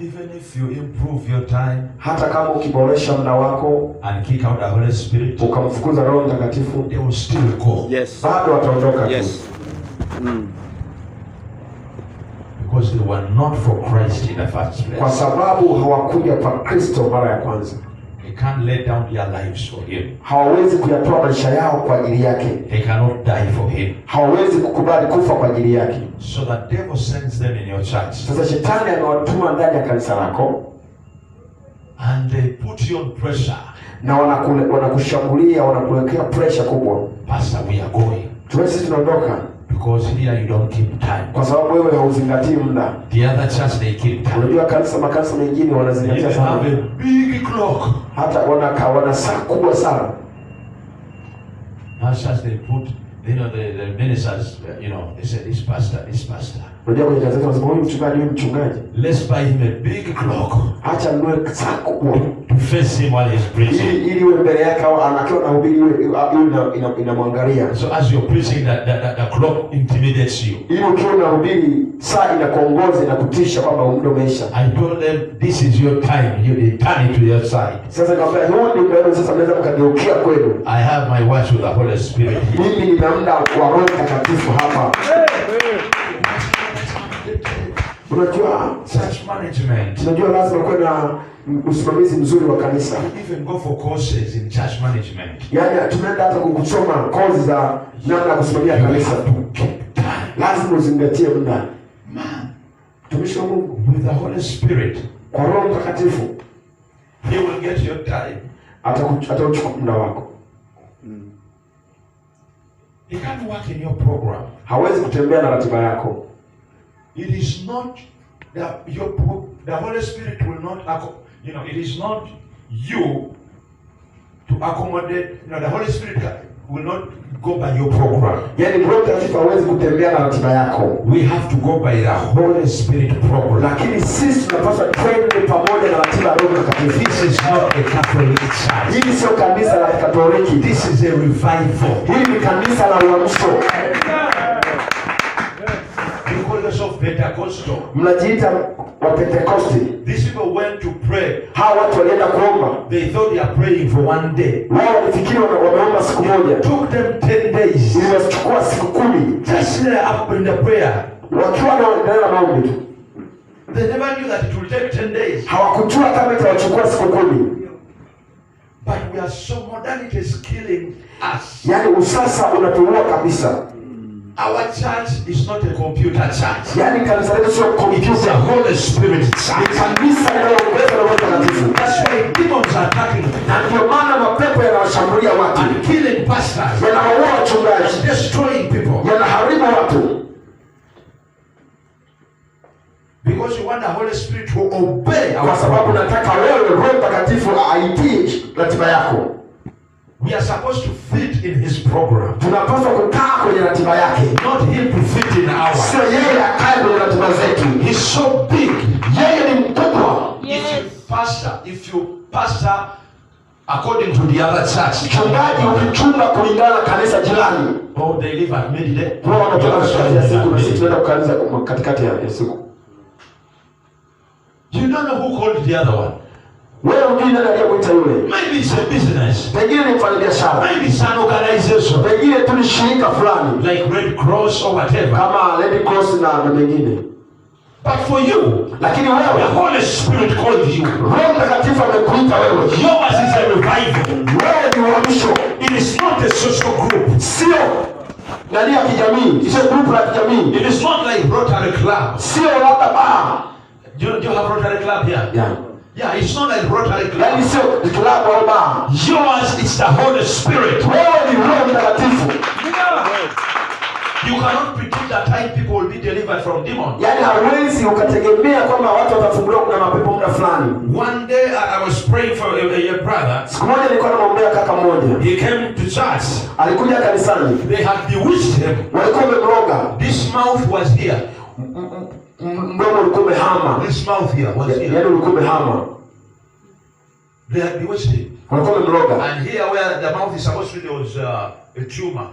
Even if you improve your time hata kama ukiboresha muda wako and kick out the Holy Spirit, ukamfukuza Roho Mtakatifu, they will still go. Yes. bado wataondoka tu. Yes. Because they were not for Christ in the first Kwa place. sababu hawakuja kwa Kristo mara ya kwanza. They can't lay down their lives for him. Hawawezi kuyatoa maisha yao kwa ajili yake. They cannot die for him. Hawawezi kukubali kufa kwa ajili yake. So the devil sends them in your church. Sasa shetani amewatuma ndani ya kanisa lako And they put you on pressure. na wanakushambulia, wanakuwekea pressure kubwa. Pastor, we are going. Tuwe sisi tunaondoka Because here you don't keep time. kwa sababu wewe hauzingatii muda. The other church, they keep time. Unajua makanisa mengine They wanazingatia even sana. have a big clock. Hata wana saa kubwa sana. Now church they put, you know, the ministers, you know, they say, this pastor, this pastor. Unajua kwenye kanisa wanasema huyu mchungaji, huyu mchungaji. Let's buy him a big clock Acha nunue saa kubwa to face him while he's preaching. ili iwe mbele yake au anakiwa anahubiri iwe inamwangalia. So as you're preaching, the clock intimidates you. Ili ukiwa unahubiri saa inakuongoza, inakutisha kwamba muda umeisha. I told them, this is your time. You they turn it to your side. Sasa nikamwambia huu ni muda wenu, sasa mnaweza mkageukia kwenu. I have my watch with the Holy Spirit here. Mimi nina muda wa Roho Mtakatifu hapa. Unajua Church management. unajua lazima kuwe na usimamizi mzuri wa kanisa. We even go for courses in church management. Yaani tunaenda hata kusoma kozi za namna ya kusimamia You kanisa. have to keep time. Lazima uzingatie muda. Mtumishi wa Mungu, With the Holy Spirit, kwa Roho Mtakatifu He will get your time. atauchukua muda wako. He can't work in your program. Hawezi kutembea na ratiba yako. It is not that the Holy Spirit will not, you know, it is not you to accommodate. You know, the Holy Spirit will not go by your program. Yaani Roho Mtakatifu hawezi kutembea na ratiba yako, We have to go by the Holy Spirit program. lakini sisi tunapaswa twende pamoja na ratiba ya Roho Mtakatifu. This is not a Catholic church. Hili sio kanisa la Katoliki, This is a revival. hili ni kanisa la uamsho. You call yourself Pentecostal. Mnajiita wa Pentekosti. These people went to pray. Hawa watu walienda kuomba, They thought they are praying for one day. wao walifikiri wameomba siku moja, It took them 10 days. iliwachukua siku 10 Just there up in the prayer. wakiwa wanaendelea na maombi tu. They never knew that it will take 10 days. Hawakujua kama itawachukua siku 10. But we are so, modernity is killing us. Yaani usasa unatuua kabisa. Our church is not a computer church. Yaani kanisa letu sio It is kompyuta, a Holy Spirit ni church. kanisa linaloongozwa na Roho Mtakatifu, That's why demons are attacking na ndio maana mapepo yanawashambulia watu, and killing pastors yanawaua wachungaji, and destroying people. yanaharibu watu, Because you want the Holy Spirit to obey kwa our sababu program. nataka wewe Roho Mtakatifu aitii ratiba yako. We are supposed to fit in his program, Tunapaswa kukaa kwenye ratiba yake, not him to fit in ours. sio yeye akae kwenye ratiba zetu. He's so big. Yeye ni mkubwa. If you pastor, if you pastor according to the other church, Mchungaji ukichunga kulingana na kanisa jirani, oh, they live at midday. wao wanatoka katikati ya siku na sisi tunaenda kukanisa katikati ya siku. You don't know who called the other one. Wewe hujui nani aliyemwita yule, Maybe it's a business. pengine ni mfanyabiashara, Maybe it's an organization pengine tu ni shirika fulani like Red Cross or whatever. kama Red Cross na mengine, But for you, lakini the wewe Holy Spirit called you. Roho Mtakatifu amekuita wewe. Yours is a revival. Wewe ni uamsho, It is not a social group. sio nani ya kijamii, sio grupu la kijamii, It is not like Rotary Club. sio labda baa, Do you have Rotary Club here? Yeah. Yeah, it's not like Rotary Club. yaani sio klabu au baa. Yours is the Holy Spirit. Wewe ni Roho Mtakatifu, You cannot predict that time people will be delivered from demons. yaani hauwezi ukategemea kwamba watu watafunguliwa kuna mapepo muda fulani. One day I was praying for a brother. Siku moja nilikuwa namwombea kaka mmoja, He came to church. alikuja kanisani, They had bewitched him. walikuwa wamemroga, This mouth was here. Mdomo ulikuwa umehama, This mouth here was here. yaani ulikuwa umehama, They had bewitched him. walikuwa wamemroga. And here where the mouth is supposed to be, there was a tumor.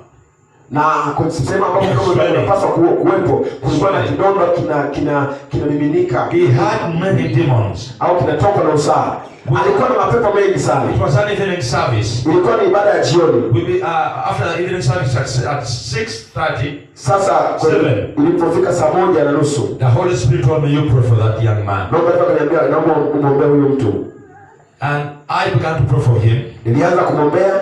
Na kwa sehemu ambapo mdomo unapaswa kuwepo kulikuwa na kidonda kina kinamiminika He had many demons. au kinatoka na usaha. Alikuwa na mapepo mengi sana. It was an evening service. Ilikuwa ni ibada ya jioni. We be, after the evening service at 6:30, Sasa Seven. ilipofika saa 1:30, the Holy Spirit told me, you pray for that young man. Roho Mtakatifu akaniambia naomba umwombee huyu mtu. And I began to pray for him. Nilianza kumwombea,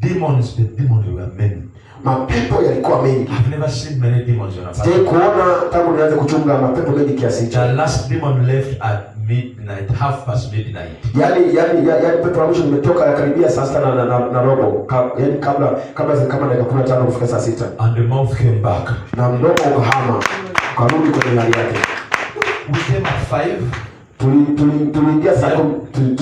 Demons, the demons were many. mapepo yalikuwa mengi. I've never seen many demons on a Sijai pastor. kuona tangu nianze kuchunga mapepo mengi kiasi hicho. The last demon left at midnight, midnight. Yaani pepo la mwisho limetoka karibia saa sita na robo. Yaani kabla kama dakika 15 kufika saa 6. And the mouth came back. Na mdomo ukahama, ukarudi kwenye hali yake. We came at 5, Tuliingia saa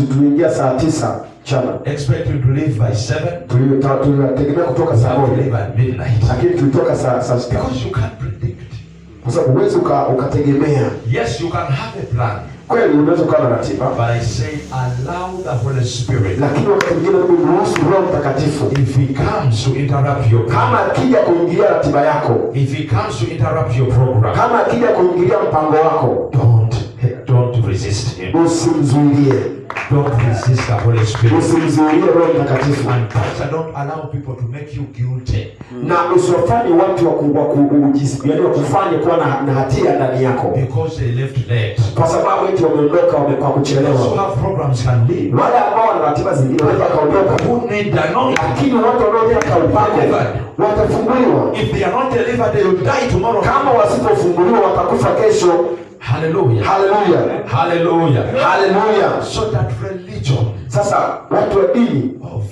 tuliingia saa 9 mchana. expecting to leave by 7. Tulitegemea kutoka We saa had to 1, leave at midnight. lakini tulitoka saa 6 Because you can't predict. kwa sababu huwezi ukategemea. Yes, you can have a plan. Kweli unaweza ukawa na ratiba, But I say, allow the Holy Spirit. lakini wakati mwingine mruhusu Roho Mtakatifu If he comes to interrupt your plan, kama akija kuingilia ratiba yako, if he comes to interrupt your program, kama akija kuingilia mpango wako, don't resist him. usimzuilie, Don't resist the Holy Spirit. usimzuilie Roho Mtakatifu, And pastor, don't allow people to make you guilty. na usiwafanye watu wakufanye kuwa na hatia ndani yako, Because they left late. kwa sababu eti wameondoka kwa Those who kuchelewa. have programs can leave. Wale ambao wana ratiba zingine wanaweza wakaondoka, Who need the anointing? lakini watu wanaotaka upako watafunguliwa. If they are not delivered, they will die tomorrow. Kama wasipofunguliwa watakufa kesho. Hallelujah. Haleluya, Hallelujah. haleluya. So that religion Sasa watu wa dini, of,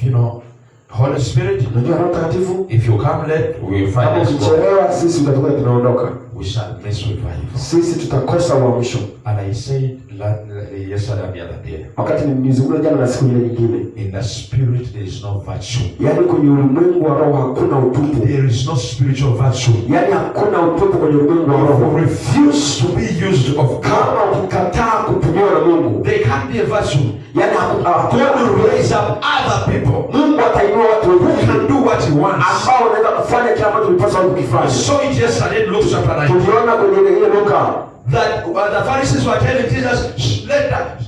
Holy Spirit, unajua Roho Mtakatifu, if you come late, we will find kama us gone. ukichelewa, sisi tutakuwa tunaondoka, We shall miss revival. sisi tutakosa uamsho. And I said, Yesterday and the other day. Wakati nilizungumza jana na siku ile nyingine, In the spirit, there is no virtue. yaani kwenye ulimwengu wa roho hakuna utupu, There is no spiritual virtue. yaani hakuna utupu kwenye ulimwengu wa If roho. you refuse to be used of God, Kama ukikataa kutumiwa na Mungu, there can't be a virtue. yaani hakuna God will raise up other people Mungu atainua watu who wengine can do what He wants. ambao wanaweza kufanya kile ambacho ulipaswa We kukifanya. saw it yesterday in Luke chapter 9. Tuliona kwenye ile Luka That the Pharisees were telling Jesus,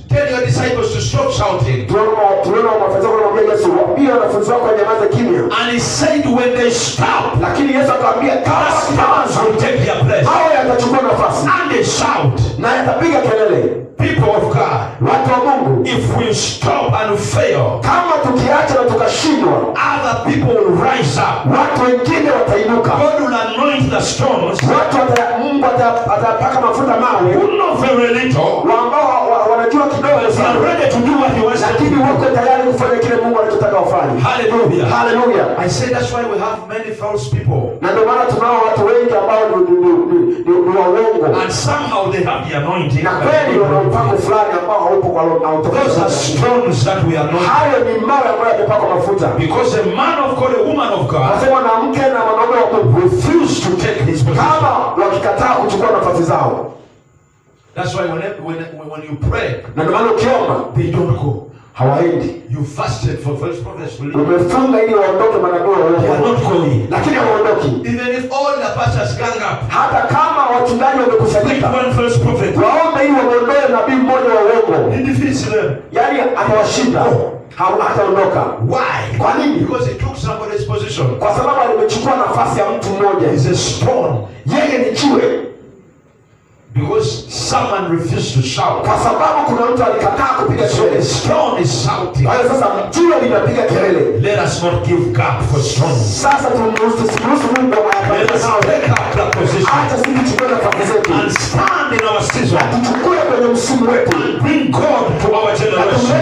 "Tell your disciples to stop shouting." tuliona mafarisayo wanamwambia Yesu, waambie wanafunzi wako wanyamaze kimya, And he said, when they stop, lakini Yesu akawaambia kama the stones will take their place. hao yatachukua nafasi And they shout. na yatapiga kelele. People of God, Watu wa Mungu, if we stop and fail, kama tukiacha na tukashindwa, other people will rise up. watu wengine watainuka. God will anoint the stones Watu Mungu atayapaka mafuta mawe who know very little, wa ambao wanajua kidogo but are sana, ready to do what He wants them to lakini do. wako tayari kufanya kile Mungu anachotaka wafanye. Hallelujah. Haleluya! I say that's why we have many false people. Na ndio maana tunao watu wengi ambao ni waongo, And somehow they have the anointing. na kweli wana upako fulani ambao haupo kwa Roho na Those hautoki. are stones that we anoint. Hayo ni mawe ambayo yamepakwa mafuta. Because a man of God, a woman of God, Nasema mwanamke na mwanaume wa Mungu refuse to take his position. kama wakikataa kuchukua nafasi zao, That's why when you pray, na ndio maana ukiomba they don't go. hawaendi. You fasted for false prophets to leave. Umefunga ili waondoke manabii wa They are uongo, not going. lakini hawaondoki. Even if all the pastors gang up, Hata kama wachungaji pick wamekusanyika one false prophet, waombe ili wamuondoe nabii mmoja wa uongo, he defeats them. yaani atawashinda, hataondoka. Why? Kwa nini? Because he took somebody's position. Kwa sababu alimechukua nafasi ya mtu mmoja. He's a stone. Yeye ni jiwe, Because someone refused to shout. kwa sababu kuna mtu alikataa kupiga So the kelele. stone is shouting. Kwa hiyo sasa jiwe linapiga kelele. Let us not give gap for stones. Sasa tusiruhusu Mungu Let ayapate us mawe. take up the position Acha sisi tuchukue nafasi zetu, and stand in our season tuchukue kwenye msimu wetu and bring God to our na generation.